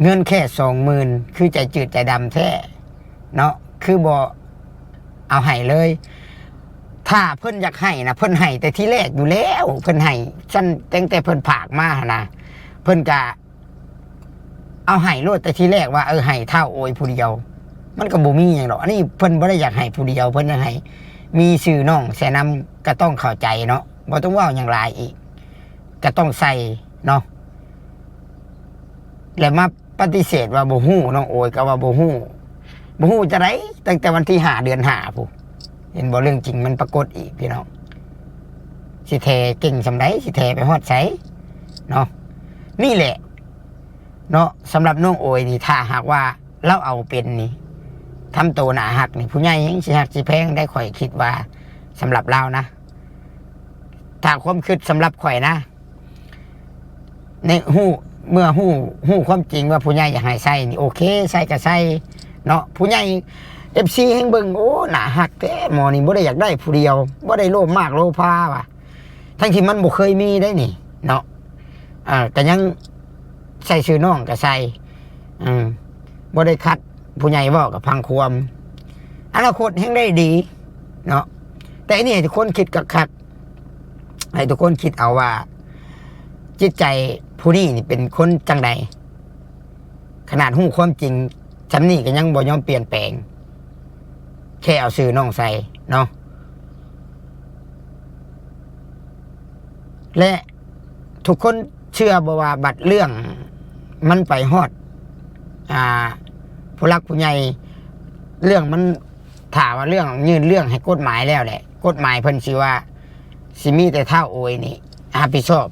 ເງິນແຄ່ສອງໝື່ນ ຄືໃຈຈືດໃຈດຳແທ້ເນາະ ຄືບໍ່ເອົາໃຫ້ເລີຍ. ຖ້າເພິ່ນຢາກໃຫ້ນະ ເພິ່ນໃຫ້ແຕ່ທີແລກຢູ່ແລ້ວ ເພິ່ນໃຫ້ຊັ້ນ ຕັ້ງແຕ່ເພິ່ນຝາກມາຫັ້ນນະ ເພິ່ນກະ ເອົາໃຫ້ໂລດແຕ່ທີແລກວ່າ ເອີ ໃຫ້ທ້າວໂອຍຜູ້ດຽວ ມັນກໍບໍ່ມີຫຍັງດອກ. ອັນນີ້ເພິ່ນບໍ່ໄດ້ຢາກໃຫ້ຜູ້ດຽວ ເພິ່ນຢາກໃຫ້ມີຊື່ນ້ອງແຊນຳ ກໍຕ້ອງເຂົ້າໃຈເນາະ ບໍ່ຕ້ອງເວົ້າຫຍັງຫຼາຍອີກ ກໍຕ້ອງໃສ່ເນາະ ແລ້ວມາປະຕິເສດວ່າບໍ່ຮູ້ ນ້ອງໂອຍກໍວ່າບໍ່ຮູ້ ບໍ່ຮູ້ຈັ່ງໃດ ຕັ້ງແຕ່ວັນທີຫ້າ ເດືອນຫ້າພຸ້ນ ເຫັນບໍ່ ເລື່ອງຈິງມັນປາກົດອີກພີ່ນ້ອງ ຊິແຖເກັ່ງສ່ຳໃດ ຊິແຖໄປຮອດໃສເນາະ. ນີ້ແຫຼະເນາະ ສຳລັບນ້ອງໂອຍນີ້ ຖ້າຫາກວ່າລາວເອົາເປັນນີ້ ທຳໂຕໜ້າຮັກນີ້ ຜູ້ໃຫຍ່ແຮ່ງຊິຮັກຊິແພງໄດ໋ ຂ້ອຍຄິດວ່າ ສຳລັບລາວນະ ຖ້າຄວາມຄິດສຳລັບຂ້ອຍນະ ໃນຮູ້ ເມື່ອຮູ້ ຮູ້ຄວາມຈິງວ່າຜູ້ໃຫຍ່ຢາກໃຫ້ໃຊ້ນີ້ ໂອເຄ ໃຊ້ກໍໃຊ້ເນາະ. ຜູ້ໃຫຍ່ ເອັຟຊີ ແຮ່ງເບິ່ງ ໂອ້ ໜ້າຮັກແທ້ ໝໍນີ້ບໍ່ໄດ້ຢາກໄດ້ຜູ້ດຽວ ບໍ່ໄດ້ໂລບມາກໂລພາວ່າ ທັງທີ່ມັນບໍ່ເຄີຍມີໄດ໋ນີ້ເນາະ ເອີ ກໍຍັງໃສ່ຊື່ນ້ອງກໍໃສ່ ເອີ ບໍ່ໄດ້ຂັດ ຜູ້ໃຫຍ່ເວົ້າກໍຟັງຄວາມ ອະນາຄົດແຮ່ງໄດ້ດີເນາະ. ແຕ່ອັນນີ້ໃຫ້ທຸກຄົນຄິດຄັກໆ ໃຫ້ທຸກຄົນຄິດເອົາວ່າ ຈິດໃຈຜູ້ນີ້ນີ້ເປັນຄົນຈັ່ງໃດ ຂະໜາດຮູ້ຄວາມຈິງ ຊ່ຳນີ້ກໍຍັງບໍ່ຍອມປ່ຽນແປງ ແຄ່ເອົາຊື່ນ້ອງໃສ່ເນາະ ແລະ ທຸກຄົນເຊື່ອບໍ່ວ່າ ບັດເລື່ອງມັນໄປຮອດ ອ່າ ຜູ້ຫຼັກຜູ້ໃຫຍ່ ເລື່ອງມັນ ຖ້າວ່າເລື່ອງ ຍື່ນເລື່ອງໃຫ້ກົດໝາຍແລ້ວແຫຼະ ກົດໝາຍເພິ່ນຊິວ່າ ຊິມີແຕ່ທ້າວໂອຍນີ້ຮັບຜິດຊອບ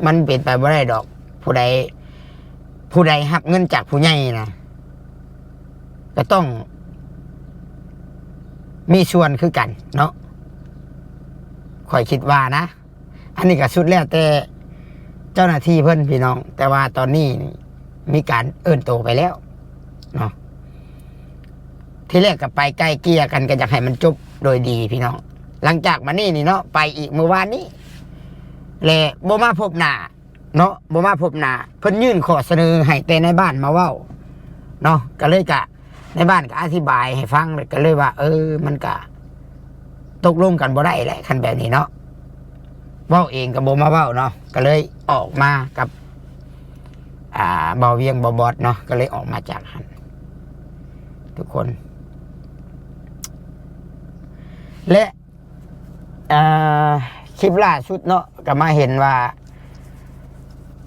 ມັນເປັນໄປບໍ່ໄດ້ດອກ. ຜູ້ໃດ ຜູ້ໃດຮັບເງິນຈາກຜູ້ໃຫຍ່ນະ ກໍຕ້ອງມີສ່ວນຄືກັນເນາະ ຂ້ອຍຄິດວ່ານະ. ອັນນີ້ກໍສຸດແລ້ວແຕ່ເຈົ້າໜ້າທີ່ເພິ່ນ ພີ່ນ້ອງ ແຕ່ວ່າຕອນນີ້ມີການເອີ້ນໂຕໄປແລ້ວເນາະ. ທີແລກກໍໄປໄກ່ເກ່ຍກັນ ກໍຢາກໃຫ້ມັນຈົບໂດຍດີ ພີ່ນ້ອງ. ຫຼັງຈາກມານີ້ນີ້ເນາະ ໄປອີກມື້ວານນີ້ ແລະ ບໍ່ມາພົບໜ້າເນາະ ບໍ່ມາພົບໜ້າ. ເພິ່ນຍື່ນຂໍ້ສະເໜີໃຫ້ແຕ່ນາຍບ້ານມາເວົ້າເນາະ ກໍເລີຍກະ ນາຍບ້ານກໍອະທິບາຍໃຫ້ຟັງ ກໍເລີຍວ່າ ເອີ ມັນກະຕົກລົງກັນບໍ່ໄດ້ແຫຼະ ຄັນແບບນີ້ເນາະ ເວົ້າເອງກໍບໍ່ມາເວົ້າເນາະ ກໍເລີຍອອກມາກັບ ອ່າ ບ່າວວຽງ ບ່າວບອດເນາະ ກໍເລີຍອອກມາຈາກຫັ້ນທຸກຄົນ ແລະ ອ່າ ຄລິບລ່າສຸດເນາະ ກໍມາເຫັນວ່າ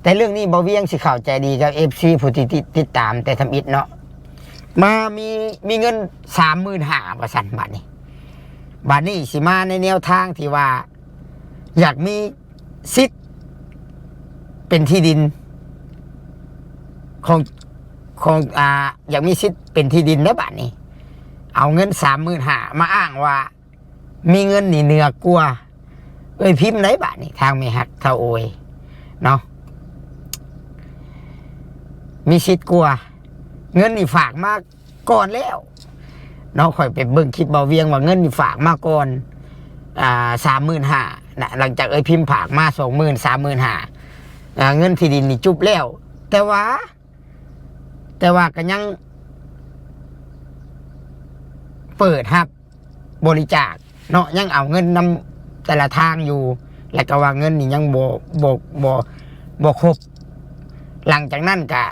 ແຕ່ເລື່ອງນີ້ບ່າວວຽງຊິເຂົ້າໃຈດີກັບເອັຟຊີຜູ້ທີ່ຕິດ ຕິດຕາມແຕ່ທຳອິດເນາະ ມາມີ ມີເງິນສາມໝື່ນຫ້າ ວ່າຊັ້ນ ບາດນີ້ ບາດນີ້ຊິມາໃນແນວທາງທີ່ວ່າ ຢາກມີສິດເປັນທີ່ດິນຂອງ ຂອງ ອ່າ ຢາກມີສິດເປັນທີ່ດິນໃນບາດນີ້ ເອົາເງິນສາມໝື່ນຫ້າ ມາອ້າງວ່າ ມີເງິນນີ້ເໜືອກວ່າເອື້ອຍພິມໃດ໋ ບາດນີ້ ທາງແມ່ຮັກເຖົ້າໂອຍເນາະ ມີສິດກວ່າ ເງິນນີ້ຝາກມາກ່ອນແລ້ວເນາະ. ຂ້ອຍໄປເບິ່ງຄລິບບ່າວວຽງວ່າເງິນນີ້ຝາກມາກ່ອນ ອ່າ ສາມໝື່ນຫ້ານະ ຫຼັງຈາກເອື້ອຍພິມຝາກມາສອງໝື່ນ ສາມໝື່ນຫ້າ ອ່າ ເງິນທີ່ດິນນີ້ຈຸບແລ້ວ ແຕ່ວ່າ ແຕ່ວ່າກໍຍັງເປີດຮັບ ບໍລິຈາກເນາະ ຍັງເອົາເງິນນຳແຕ່ລະທາງຢູ່ ແລ້ວກໍວ່າເງິນນີ້ຍັງບໍ່ ບໍ່ ບໍ່ ບໍ່ຄົບ. ຫຼັງຈາກນັ້ນກະ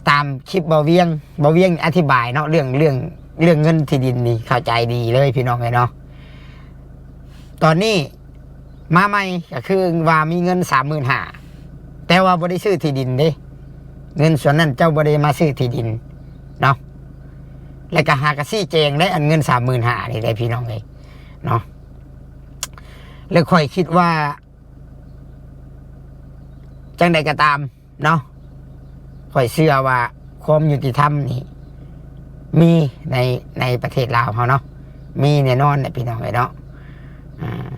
ຕາມຄລິບບ່າວວຽງ ບ່າວວຽງອະທິບາຍເນາະ ເລື່ອງ ເລື່ອງ ເລື່ອງເງິນທີ່ດິນນີ້ ເຂົ້າໃຈດີເລີຍພີ່ນ້ອງເອີຍເນາະ. ຕອນນີ້ ມາໃໝ່ກໍຄືວ່າມີເງິນສາມໝື່ນຫ້າ ແຕ່ວ່າບໍ່ໄດ້ຊື້ທີ່ດິນເດ້ ເງິນສ່ວນນັ້ນເຈົ້າບໍ່ໄດ້ມາຊື້ທີ່ດິນເນາະ ແລ້ວກໍຫາກໍຊີ້ແຈງໄດ້ ອັນເງິນສາມໝື່ນຫ້ານີ້ໄດ້ພີ່ນ້ອງເອີຍເນາະ. ແລ້ວຂ້ອຍຄິດວ່າ ຈັ່ງໃດກໍຕາມ ເນາະ ຂ້ອຍເຊື່ອວ່າຄວາມຍຸຕິທຳນີ້ມີໃນ ໃນປະເທດລາວເຮົາເນາະ ມີແນ່ນອນແຫຼະພີ່ນ້ອງເອີຍເນາະ. ອ່າ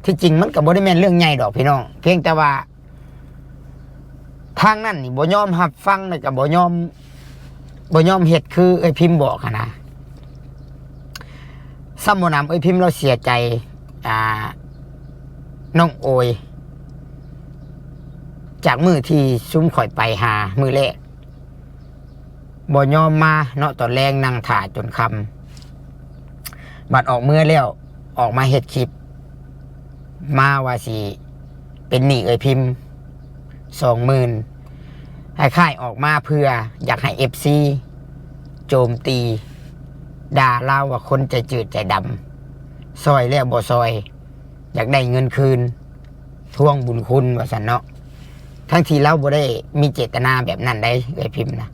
ທີ່ຈິງມັນກໍບໍ່ໄດ້ແມ່ນເລື່ອງໃຫຍ່ດອກພີ່ນ້ອງ ພຽງແຕ່ວ່າທາງນັ້ນນີ້ບໍ່ຍອມຮັບຟັງ ແລ້ວກໍບໍ່ຍອມ ບໍ່ຍອມເຮັດຄືເອື້ອຍພິມບອກຫັ້ນນະ. ຊ້ຳບໍ່ໜຳເອື້ອຍພິມລາວເສຍໃຈ ອ່າ ນ້ອງໂອຍ ຈາກມື້ທີ່ຊຸມຂ້ອຍໄປຫາມື້ແລກ ບໍ່ຍອມມາເນາະ ຕອນແລງນັ່ງຖ້າຈົນຄ່ຳ ບັດອອກເມືອແລ້ວ ອອກມາເຮັດຄລິບ ມາວ່າຊິເປັນໜີ້ເອື້ອຍພິມສອງໝື່ນ ຄ້າຍໆອອກມາເພື່ອຢາກໃຫ້ເອັຟຊີໂຈມຕີ ດ່າລາວວ່າຄົນໃຈຈືດໃຈດຳ ຊ່ອຍແລ້ວບໍ່ຊ່ອຍ ຢາກໄດ້ເງິນຄືນ ທວງບຸນຄຸນວ່າຊັ້ນເນາະ ທັງທີ່ລາວບໍ່ໄດ້ມີເຈດຕະນາແບບນັ້ນໃດເອື້ອຍພິມນະ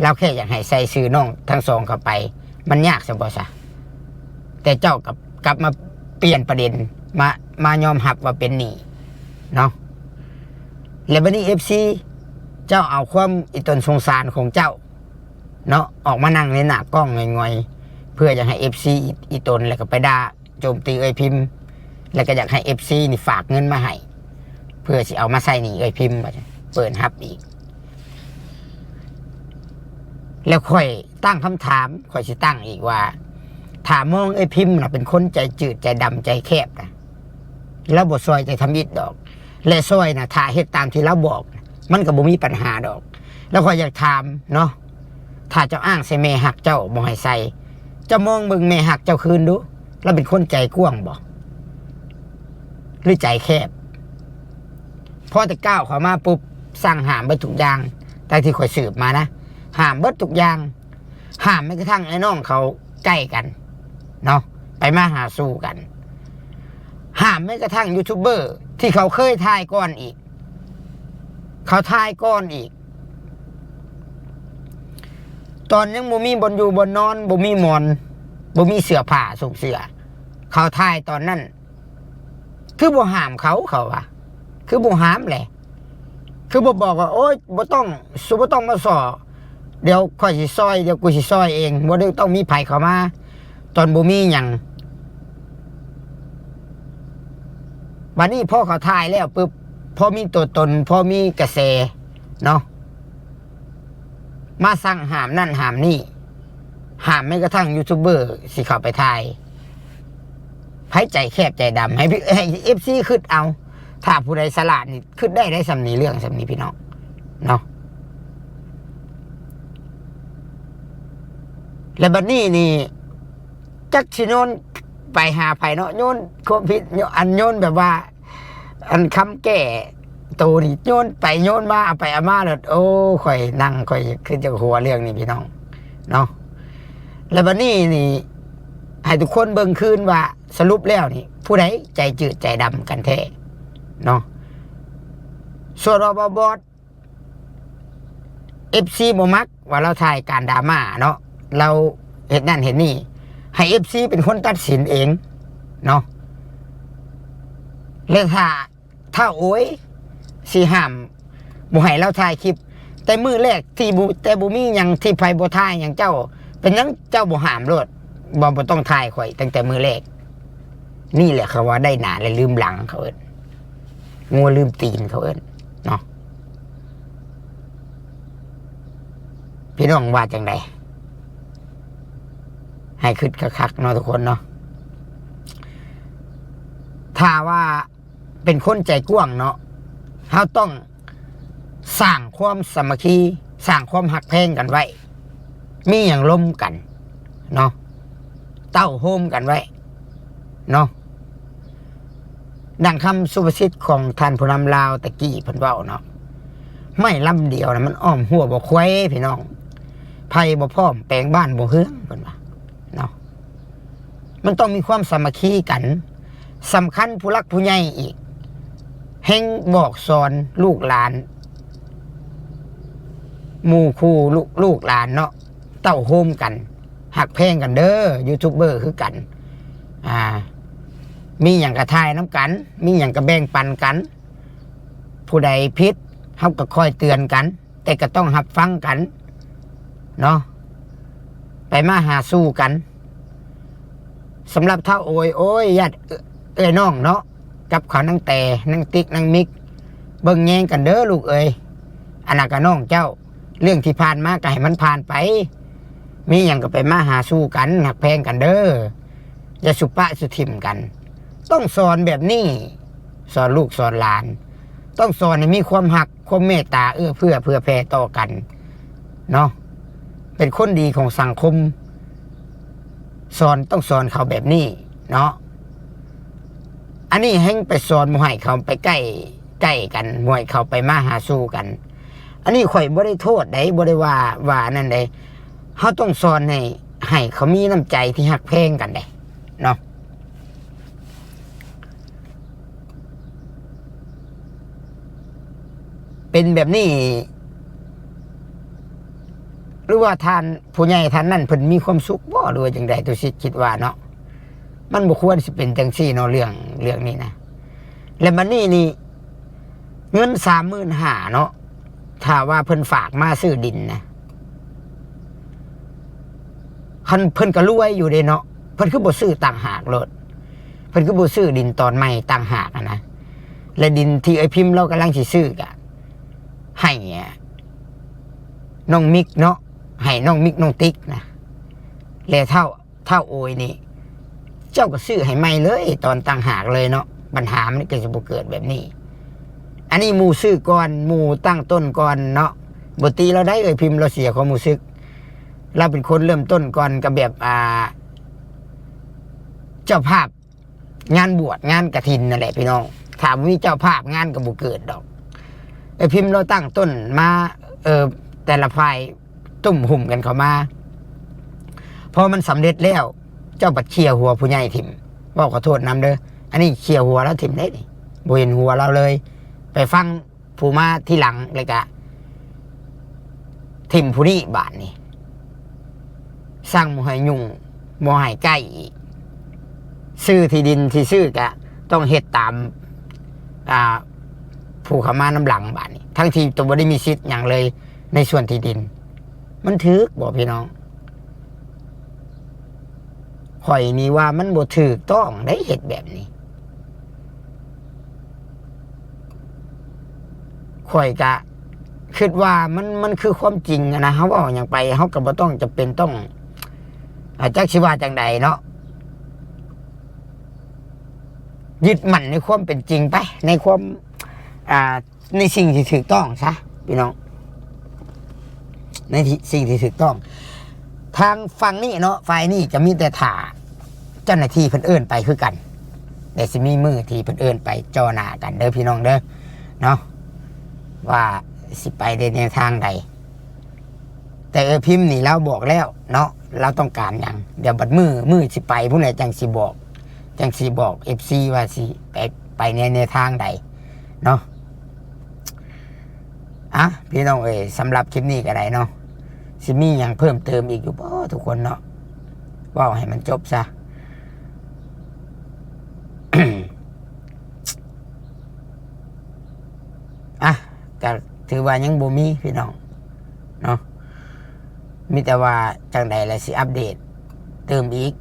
ລາວແຄ່ຢາກໃຫ້ໃສ່ຊື່ນ້ອງທັງສອງເຂົ້າໄປ ມັນຍາກຊະບໍ່ຊະ ແຕ່ເຈົ້າກັບ ກັບມາປ່ຽນປະເດັນ ມາ ມາຍອມຮັບວ່າເປັນໜີ້ເນາະ. ແລ້ວບັດນີ້ເອັຟຊີ ເຈົ້າເອົາຄວາມອີ່ຕົນສົງສານຂອງເຈົ້າເນາະ ອອກມານັ່ງໃນໜ້າກ້ອງຫງອຍໆ ເພື່ອຢາກໃຫ້ເອັຟຊີອີ່ຕົນ ແລ້ວກໍໄປດ່າ ໂຈມຕີເອື້ອຍພິມ ແລ້ວກໍຢາກໃຫ້ເອັຟຊີນີ້ຝາກເງິນມາໃຫ້ ເພື່ອຊິເອົາມາໃຊ້ໜີ້ເອື້ອຍພິມ ວ່າຊັ້ນ ເປີດຮັບອີກ. ແລ້ວຂ້ອຍຕັ້ງຄຳຖາມ ຂ້ອຍຊິຕັ້ງອີກວ່າ ຖ້າມອງເອື້ອຍພິມນະເປັນຄົນໃຈຈືດໃຈດຳໃຈແຄບນະ ລາວບໍ່ຊ່ອຍແຕ່ທຳອິດດອກ ແລະ ຊ່ອຍນະ ຖ້າເຮັດຕາມທີ່ລາວບອກ ມັນກໍບໍ່ມີບັນຫາດອກ. ແລ້ວຂ້ອຍຢາກຖາມເນາະ ຖ້າເຈົ້າອ້າງໃສ່ແມ່ຮັກເຈົ້າບໍ່ໃຫ້ໃສ່ ເຈົ້າມອງເບິ່ງແມ່ຮັກເຈົ້າຄືນດູ ລາວເປັນຄົນໃຈກວ້າງບໍ່ ຫຼືໃຈແຄບ? ພໍແຕ່ກ້າວເຂົ້າມາປຸບ ສັ່ງຫ້າມເບິດທຸກຢ່າງ ຕາມທີ່ຂ້ອຍສືບມານະ ຫ້າມເບິດທຸກຢ່າງ ຫ້າມແມ້ກະທັ່ງໄອ້ນ້ອງເຂົາໃກ້ກັນເນາະ ໄປມາຫາສູ່ກັນ ຫ້າມແມ້ກະທັ່ງຢູທູບເບີທີ່ເຂົາເຄີຍຖ່າຍກ່ອນອີກ ເຂົາຖ່າຍກ່ອນອີກ ຕອນຍັງບໍ່ມີບ່ອນຢູ່ບ່ອນນອນ ບໍ່ມີໝອນ ບໍ່ມີເສື້ອຜ້າຊຸກເສື້ອ ເຂົາຖ່າຍຕອນນັ້ນ ຄືບໍ່ຫ້າມເຂົາ ເຂົາວ່າ ຄືບໍ່ຫ້າມແຫຼະ ຄືບໍ່ບອກວ່າ ໂອ້ຍ ບໍ່ຕ້ອງ ສູບໍ່ຕ້ອງມາສໍ້ ດຽວຂ້ອຍຊິຊ່ອຍ ດຽວກູຊິຊ່ອຍເອງ ບໍ່ໄດ້ຕ້ອງມີໃຜເຂົ້າມາ ຕອນບໍ່ມີຫຍັງ. ບັດນີ້ພໍເຂົາຖ່າຍແລ້ວປຶບ ພໍມີຕົວຕົນ ພໍມີກະແສເນາະ ມາສັ່ງຫ້າມນັ້ນຫ້າມນີ້ ຫ້າມແມ້ກະທັ່ງຢູທູບເບີຊິເຂົ້າໄປຖ່າຍ. ໃຜໃຈແຄບໃຈດຳ ໃຫ້ ໃຫ້ເອັຟຊີຄິດເອົາ. ຖ້າຜູ້ໃດສະຫຼາດນີ້ຄິດໄດ້ໄດ້ສ່ຳນີ້ ເລື່ອງສ່ຳນີ້ພີ່ນ້ອງເນາະ. ແລະບັດນີ້ນີ້ ຈັກຊິໂຍນໄປຫາໃຜເນາະ ໂຍນຄວາມຜິດ ໂຍ ອັນໂຍນແບບວ່າ ອັນຄຳແກ້ໂຕນີ້ໂຍນໄປໂຍນມາ ເອົາໄປເອົາມາແລ້ວ ໂອ້ ຂ້ອຍນັ່ງ ຂ້ອຍຄືຈະຫົວເລື່ອງນີ້ພີ່ນ້ອງເນາະ. ແລະບັດນີ້ນີ້ ໃຫ້ທຸກຄົນເບິ່ງຄືນວ່າສະຫຼຸບແລ້ວນີ້ ຜູ້ໃດໃຈຈືດໃຈດຳກັນແທ້ເນາະ. ສ່ວນວ່າບ່າວບອດ ເອັຟຊີບໍ່ມັກວ່າລາວຖ່າຍການດຣາມາເນາະ ລາວເຮັດນັ້ນເຮັດນີ້ ໃຫ້ເອັຟຊີເປັນຄົນຕັດສິນເອງເນາະ. ແລະຖ້າ ທ້າວໂອຍຊິຫ້າມບໍ່ໃຫ້ລາວຖ່າຍຄລິບ ແຕ່ມື້ແລກທີ່ບໍ່ ແຕ່ບໍ່ມີຫຍັງ ທີ່ໃຜບໍ່ຖ່າຍຫຍັງ ເຈົ້າເປັນຫຍັງເຈົ້າບໍ່ຫ້າມໂລດ ວ່າບໍ່ຕ້ອງຖ່າຍຂ້ອຍຕັ້ງແຕ່ມື້ແລກ. ນີ້ແຫຼະເຂົາວ່າໄດ້ໜ້າແລະລືມຫຼັງ ເຂົາເອີ້ນງົວລືມຕີນ ເຂົາເອີ້ນເນາະ. ພີ່ນ້ອງວ່າຈັ່ງໃດ? ໃຫ້ຄິດຄັກໆເນາະທຸກຄົນເນາະ. ຖ້າວ່າເປັນຄົນໃຈກວ້າງເນາະ ເຮົາຕ້ອງສ້າງຄວາມສາມັກຄີ ສ້າງຄວາມຮັກແພງກັນໄວ້ ມີຫຍັງລົມກັນເນາະ ເຕົ້າໂຮມກັນໄວ້ເນາະ. ດັ່ງຄຳສຸພາສິດຂອງທ່ານຜູ້ນຳລາວຕະກີ້ເພິ່ນເວົ້າເນາະ ໄມ້ລຳດຽວນະ ມັນອ້ອມຮົ້ວບໍ່ໄຂວ່ພີ່ນ້ອງ ໄຜ່ບໍ່ພ້ອມແປງບ້ານບໍ່ເຮືອງ ເພິ່ນວ່າເນາະ. ມັນຕ້ອງມີຄວາມສາມັກຄີກັນ ສຳຄັນຜູ້ຫຼັກຜູ້ໃຫຍ່ອີກ ແຮ່ງບອກສອນລູກຫຼານ ໝູ່ຄູ່ລູກ ລູກຫຼານເນາະ ເຕົ້າໂຮມກັນ ຮັກແພງກັນເດີ ຢູທູບເບີຄືກັນ ອ່າ ມີຫຍັງກະຖ່າຍນຳກັນ ມີຫຍັງກະແບ່ງປັນກັນ ຜູ້ໃດຜິດເຮົາກະຄອຍເຕືອນກັນ ແຕ່ກະຕ້ອງຮັບຟັງກັນເນາະ ໄປມາຫາສູ່ກັນ. ສຳລັບທ້າວໂອຍ ໂອຍ ຍາດເອື້ອຍນ້ອງເນາະ ກັບເຂົານາງແຕ ນາງຕິກ ນາງມິກ ເບິ່ງແຍງກັນເດີລູກເອີຍ ອັນນັ້ນກະນ້ອງເຈົ້າ ເລື່ອງທີ່ຜ່ານມາກະໃຫ້ມັນຜ່ານໄປ ມີຫຍັງກະໄປມາຫາສູ່ກັນ ຮັກແພງກັນເດີ ຢ່າສຸປະສຸຖິ້ມກັນ. ຕ້ອງສອນແບບນີ້ ສອນລູກສອນຫຼານ ຕ້ອງສອນໃຫ້ມີຄວາມຮັກ ຄວາມເມດຕາ ເອື້ອເຟື້ອເຜື່ອແຜ່ຕໍ່ກັນເນາະ ເປັນຄົນດີຂອງສັງຄົມ ສອນ ຕ້ອງສອນເຂົາແບບນີ້ເນາະ. ອັນນີ້ແຮ່ງໄປສອນບໍ່ໃຫ້ເຂົາໄປໃກ້ ໃກ້ກັນ ບໍ່ໃຫ້ເຂົາໄປມາຫາສູ່ກັນ. ອັນນີ້ຂ້ອຍບໍ່ໄດ້ໂທດໃດ ບໍ່ໄດ້ວ່າ ວ່າອັນນັ້ນໃດ ເຮົາຕ້ອງສອນໃຫ້ ໃຫ້ເຂົາມີນ້ຳໃຈທີ່ຮັກແພງກັນໃດເນາະ. ເປັນແບບນີ້ ຫຼືວ່າທ່ານຜູ້ໃຫຍ່ທ່ານນັ້ນເພິ່ນມີຄວາມສຸກບໍ່ ຫຼືວ່າຈັ່ງໃດ? ຕຸສິດຄິດວ່າເນາະ ມັນບໍ່ຄວນຊິເປັນຈັ່ງຊີ້ເນາະ ເລື່ອງ ເລື່ອງນີ້ນະ. ແລະບັດນີ້ນີ້ ເງິນສາມໝື່ນຫ້າເນາະ ຖ້າວ່າເພິ່ນຝາກມາຊື້ດິນນະ ຄັນເພິ່ນກະລວຍຢູ່ເດ້ເນາະ ເພິ່ນຄືບໍ່ຊື້ຕ່າງຫາກໂລດ ເພິ່ນຄືບໍ່ຊື້ດິນຕອນໃໝ່ຕ່າງຫາກຫັ້ນນະ. ແລະດິນທີ່ເອື້ອຍພິມລາວກຳລັງຊິຊື້ກະໃຫ້ ອາ ນ້ອງມິກເນາະ ໃຫ້ນ້ອງມິກ ນ້ອງຕິກນະ ແລະທ້າວ ທ້າວໂອຍນີ້ ເຈົ້າກໍຊື້ໃຫ້ໃໝ່ເລີຍ ຕອນຕ່າງຫາກເລີຍເນາະ ບັນຫາມັນກໍຈະບໍ່ເກີດແບບນີ້. ອັນນີ້ໝູ່ຊື້ກ່ອນ ໝູ່ຕັ້ງຕົ້ນກ່ອນເນາະ ບໍ່ຕິລາວໃດ ເອື້ອຍພິມລາວເສຍຄວາມຮູ້ສຶກ ລາວເປັນຄົນເລີ່ມຕົ້ນກ່ອນ ກໍແບບ ອ່າ ເຈົ້າພາບງານບວດງານກະຖິນນັ້ນແຫຼະພີ່ນ້ອງ ຖ້າບໍ່ມີເຈົ້າພາບງານກໍບໍ່ເກີດດອກ. ເອື້ອຍພິມລາວຕັ້ງຕົ້ນມາ ເອີ ແຕ່ລະຝ່າຍ ຕຸ້ມຫຸ້ມກັນເຂົ້າມາ ພໍມັນສຳເລັດແລ້ວ ເຈົ້າບັດເຂ່ຍຫົວຜູ້ໃຫຍ່ຖິ້ມ ເວົ້າຂໍໂທດນຳເດີ ອັນນີ້ເຂ່ຍຫົວລາວຖິ້ມເດ້ນີ້ ບໍ່ເຫັນຫົວລາວເລີຍ. ໄປຟັງຜູ້ມາທີຫຼັງ ແລ້ວກະຖິ້ມຜູ້ນີ້ບາດນີ້ ສັ່ງບໍ່ໃຫ້ຫຍຸ້ງ ບໍ່ໃຫ້ໃກ້ອີກ ຊື້ທີ່ດິນທີ່ຊື້ກະຕ້ອງເຮັດຕາມ ອ່າ ຜູ້ເຂົ້າມານຳຫຼັງບາດນີ້ ທັງທີ່ຕົວບໍ່ໄດ້ມີສິດຫຍັງເລີຍ ໃນສ່ວນທີ່ດິນ ມັນຖືກບໍ່ພີ່ນ້ອງ? ຂ້ອຍນີ້ວ່າມັນບໍ່ຖືກຕ້ອງໄດ໋ ເຮັດແບບນີ້ ຂ້ອຍກະຄິດວ່າມັນ ມັນຄືຄວາມຈິງຫັ້ນນະ ເຮົາເວົ້າຫຍັງໄປ ເຮົາກໍບໍ່ຕ້ອງຈຳເປັນຕ້ອງ ອ່າ ຈັກຊິວ່າຈັ່ງໃດເນາະ ຍຶດໝັ້ນໃນຄວາມເປັນຈິງໄປ ໃນຄວາມ ອ່າ ໃນສິ່ງທີ່ຖືກຕ້ອງຊະພີ່ນ້ອງ ໃນທີ່ ສິ່ງທີ່ຖືກຕ້ອງ. ທາງຝັ່ງນີ້ເນາະ ຝ່າຍນີ້ກໍມີແຕ່ຖ້າເຈົ້າໜ້າທີ່ເພິ່ນເອີ້ນໄປຄືກັນ ແຕ່ຊິມີມື້ທີ່ເພິ່ນເອີ້ນໄປຈໍ້ໜ້າກັນເດີພີ່ນ້ອງເດີເນາະ ວ່າຊິໄປໃນແນວທາງໃດ. ແຕ່ເອື້ອຍພິມນີ້ລາວບອກແລ້ວເນາະ ລາວຕ້ອງການຫຍັງ. ດຽວບັດມື້ ມື້ຊິໄປພຸ້ນແຫຼະ ຈັ່ງຊິບອກ ຈັ່ງຊິບອກເອັຟຊີວ່າຊິໄປ ໄປໃນແນວທາງໃດເນາະ. ອ່ະ ພີ່ນ້ອງເອີຍ ສຳລັບຄລິບນີ້ກໍໄດ້ເນາະ ຊິມີຫຍັງເພີ່ມເຕີມອີກຢູ່ບໍ່ທຸກຄົນເນາະ? ເວົ້າໃຫ້ມັນຈົບຊະ. ອ່ະ ກໍຖືວ່າຍັງບໍ່ມີພີ່ນ້ອງເນາະ ມີແຕ່ວ່າຈັ່ງໃດລະຊິອັບເດດເຕີມອີກ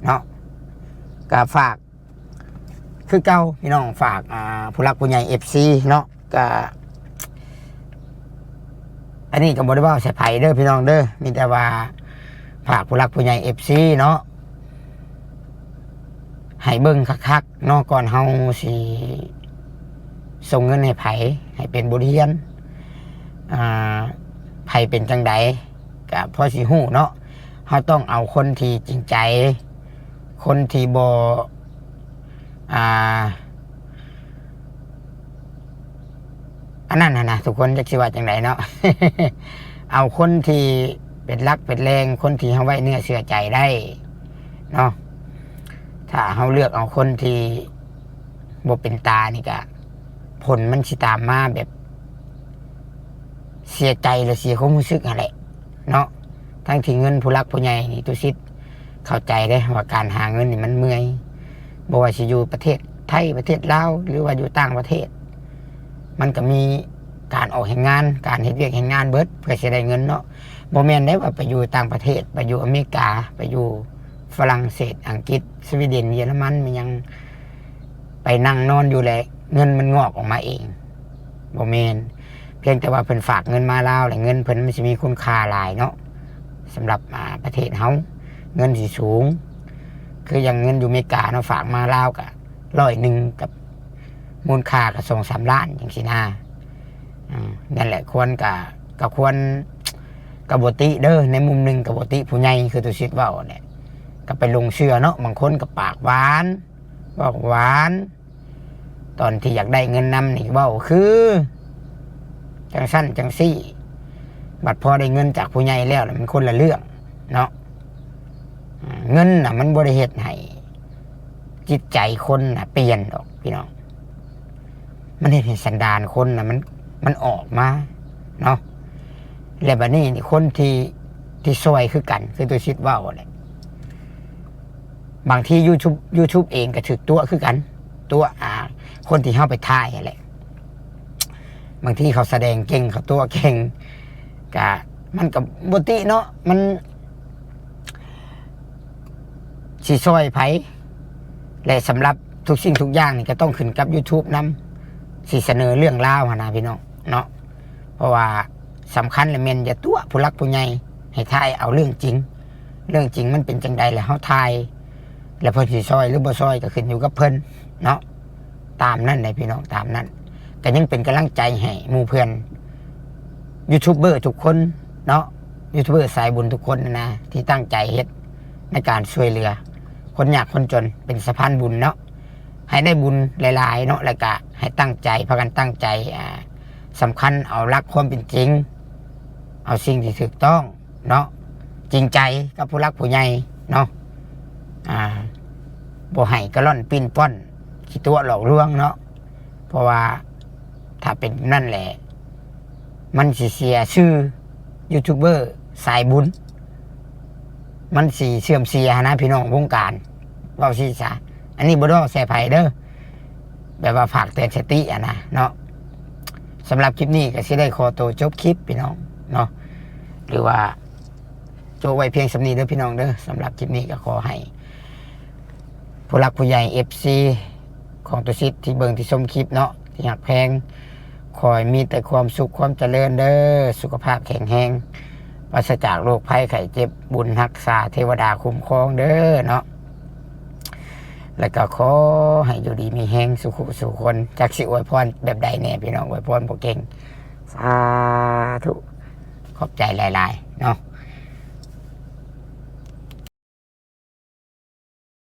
ເນາະ. ກໍຝາກຄືເກົ່າພີ່ນ້ອງ ຝາກ ອ່າ ຜູ້ຫຼັກຜູ້ໃຫຍ່ເອັຟຊີເນາະ ກະ ອັນນີ້ກໍບໍ່ໄດ້ເວົ້າໃສ່ໃຜເດີພີ່ນ້ອງເດີ ມີແຕ່ວ່າຝາກຜູ້ຫຼັກຜູ້ໃຫຍ່ເອັຟຊີເນາະ ໃຫ້ເບິ່ງຄັກໆເນາະ ກ່ອນເຮົາຊິສົ່ງເງິນໃຫ້ໃຜ ໃຫ້ເປັນບົດຮຽນ ອ່າ ໃຜເປັນຈັ່ງໃດ ກະພໍຊິຮູ້ເນາະ. ເຮົາຕ້ອງເອົາຄົນທີ່ຈິງໃຈ ຄົນທີ່ບໍ່ ອ່າ ອັນນັ້ນຫັ້ນນະ ທຸກຄົນ ຈັກຊິວ່າຈັ່ງໃດເນາະ ເອົາຄົນທີ່ເປັນຫຼັກເປັນແຫຼ່ງ ຄົນທີ່ເຮົາໄວ້ເນື້ອເຊື່ອໃຈໄດ້ເນາະ. ຖ້າເຮົາເລືອກເອົາຄົນທີ່ບໍ່ເປັນຕານີ້ກະ ຜົນມັນຊິຕາມມາແບບເສຍໃຈ ແລະ ເສຍຄວາມຮູ້ສຶກຫັ້ນແຫຼະເນາະ. ທັງທີ່ເງິນຜູ້ຫຼັກຜູ້ໃຫຍ່ນີ້ ຕຸສິດເຂົ້າໃຈເດ້ວ່າການຫາເງິນນີ້ມັນເມື່ອຍ ບໍ່ວ່າຊິຢູ່ປະເທດໄທ ປະເທດລາວ ຫຼືວ່າຢູ່ຕ່າງປະເທດ ມັນກໍມີການອອກແຮງງານ ການເຮັດວຽກແຮງງານເບິດ ເພື່ອຊິໄດ້ເງິນເນາະ. ບໍ່ແມ່ນໄດ້ວ່າໄປຢູ່ຕ່າງປະເທດ ໄປຢູ່ອາເມລິກາ ໄປຢູ່ຝຣັ່ງເສດ ອັງກິດ ສະວີເດັນ ເຢຍລະມັນ ແມ່ນຫຍັງ ໄປນັ່ງນອນຢູ່ແລ້ວເງິນມັນງອກອອກມາເອງ ບໍ່ແມ່ນ. ພຽງແຕ່ວ່າເພິ່ນຝາກເງິນມາລາວ ແລະ ເງິນເພິ່ນມັນຊິມີຄຸນຄ່າຫຼາຍເນາະ ສຳລັບ ອ່າ ປະເທດເຮົາ ເງິນຊິສູງ. ຄືຢ່າງເງິນຢູ່ເມກາເນາະ ຝາກມາລາວກະຮ້ອຍໜຶ່ງ ກັບມູນຄ່າກະສອງສາມລ້ານຈັ່ງຊີ້ນາ. ອືມ ນັ້ນແຫຼະ ຄວນກະ ກະຄວນ ກະບໍ່ຕິເດີ ໃນມຸມໜຶ່ງກະບໍ່ຕິຜູ້ໃຫຍ່ ຄືຕຸສິດເວົ້າແຫຼະ ກະໄປຫຼົງເຊື່ອເນາະ. ບາງຄົນກະປາກຫວານ ເວົ້າຫວານ ຕອນທີ່ຢາກໄດ້ເງິນນຳນີ້ເວົ້າຄືຈັ່ງຊັ້ນຈັ່ງຊີ້ ບັດພໍໄດ້ເງິນຈາກຜູ້ໃຫຍ່ແລ້ວລະມັນຄົນລະເລື່ອງເນາະ. ເງິນນະມັນບໍ່ໄດ້ເຮັດໃຫ້ຈິດໃຈຄົນນະປ່ຽນດອກພີ່ນ້ອງ ມັນເຮັດໃຫ້ສັນດານຄົນນະ ມັນ ມັນອອກມາເນາະ. ແລະ ບັດນີ້ນີ້ ຄົນທີ່ ທີ່ຊ່ອຍຄືກັນ ຄືຕຸສິດເວົ້າແຫຼະ ບາງທີ YouTube YouTube ເອງກໍຖືກຕົວະຄືກັນ ຕົວະ ອ່າ ຄົນທີ່ເຮົາໄປຖ່າຍຫັ້ນແຫຼະ. ບາງທີເຂົາສະແດງເກັ່ງ ເຂົາຕົວະເກັ່ງ ກະ ມັນກໍບໍ່ຕິເນາະ ມັນຊິຊ່ອຍໃຜ ແລະ ສຳລັບທຸກສິ່ງທຸກຢ່າງນີ້ກໍຕ້ອງຂຶ້ນກັບ YouTube ນຳ ຊິສະເໜີເລື່ອງລາວຫັ້ນນະພີ່ນ້ອງເນາະ. ເພາະວ່າສຳຄັນລະແມ່ນຢ່າຕົວະຜູ້ຫຼັກຜູ້ໃຫຍ່ ໃຫ້ຖ່າຍເອົາເລື່ອງຈິງ ເລື່ອງຈິງມັນເປັນຈັ່ງໃດ ແລ້ວເຮົາຖ່າຍ ແລ້ວເພິ່ນຊິຊ່ອຍຫຼືບໍ່ຊ່ອຍກໍຂຶ້ນຢູ່ກັບເພິ່ນເນາະ. ຕາມນັ້ນແຫຼະພີ່ນ້ອງ ຕາມນັ້ນ. ກໍຍັງເປັນກຳລັງໃຈໃຫ້ໝູ່ເພື່ອນຢູທູບເບີທຸກຄົນເນາະ ຢູທູບເບີສາຍບຸນທຸກຄົນນະ ທີ່ຕັ້ງໃຈເຮັດໃນການຊ່ວຍເຫຼືອຄົນຍາກຄົນຈົນ ເປັນສະພານບຸນເນາະ. ໃຫ້ໄດ້ບຸນຫຼາຍໆເນາະ ແລ້ວກະໃຫ້ຕັ້ງໃຈ ພາກັນຕັ້ງໃຈ ອ່າ ສຳຄັນເອົາຫຼັກຄວາມເປັນຈິງ ເອົາສິ່ງທີ່ຖືກຕ້ອງເນາະ ຈິງໃຈກັບຜູ້ຫຼັກຜູ້ໃຫຍ່ເນາະ ອ່າ ບໍ່ໃຫ້ກະລ່ອນປີ້ນປ້ອນ ຂີ້ຕົວະຫຼອກລວງເນາະ. ເພາະວ່າຖ້າເປັນແບບນັ້ນແຫຼະ ມັນຊິເສຍຊື່ຢູທູບເບີສາຍບຸນ ມັນຊິເສື່ອມເສຍຫັ້ນນະພີ່ນ້ອງ ວົງການ ເວົ້າຊີ້ຊະ. ອັນນີ້ບໍ່ໄດ້ເວົ້າໃສ່ໃຜເດີ ແບບວ່າຝາກເຕືອນສະຕິຫັ້ນນະເນາະ. ສຳລັບຄລິບນີ້ກໍຊິໄດ້ຂໍໂຕຈົບຄລິບພີ່ນ້ອງເນາະ ຫຼືວ່າໂຈະໄວ້ພຽງສ່ຳນີ້ເດີພີ່ນ້ອງເດີ. ສຳລັບຄລິບນີ້ກໍຂໍໃຫ້ ຜູ້ຫຼັກຜູ້ໃຫຍ່ ເອັຟຊີ ຂອງຕຸສິດທີ່ເບິ່ງທີ່ຊົມຄລິບເນາະ ທີ່ຮັກແພງ ຂໍໃຫ້ມີແຕ່ຄວາມສຸກຄວາມຈະເລີນເດີ ສຸຂະພາບແຂງແຮງ ປາສະຈາກໂລກໄພໄຂ້ເຈັບ, ບຸນຮັກສາ, ເທວະດາຄຸ້ມຄອງເດີເນາະ. ແລ້ວກໍຂໍໃຫ້ຢູ່ດີມີແຮງສູ່ຄູ່ສູ່ຄົນ, ຈັກຊິອວຍພອນແບບໃດແດ່ພີ່ນ້ອງ, ອວຍພອນບໍ່ເກັ່ງ. ສາທຸ, ຂອບໃຈຫຼາຍໆເນາະ.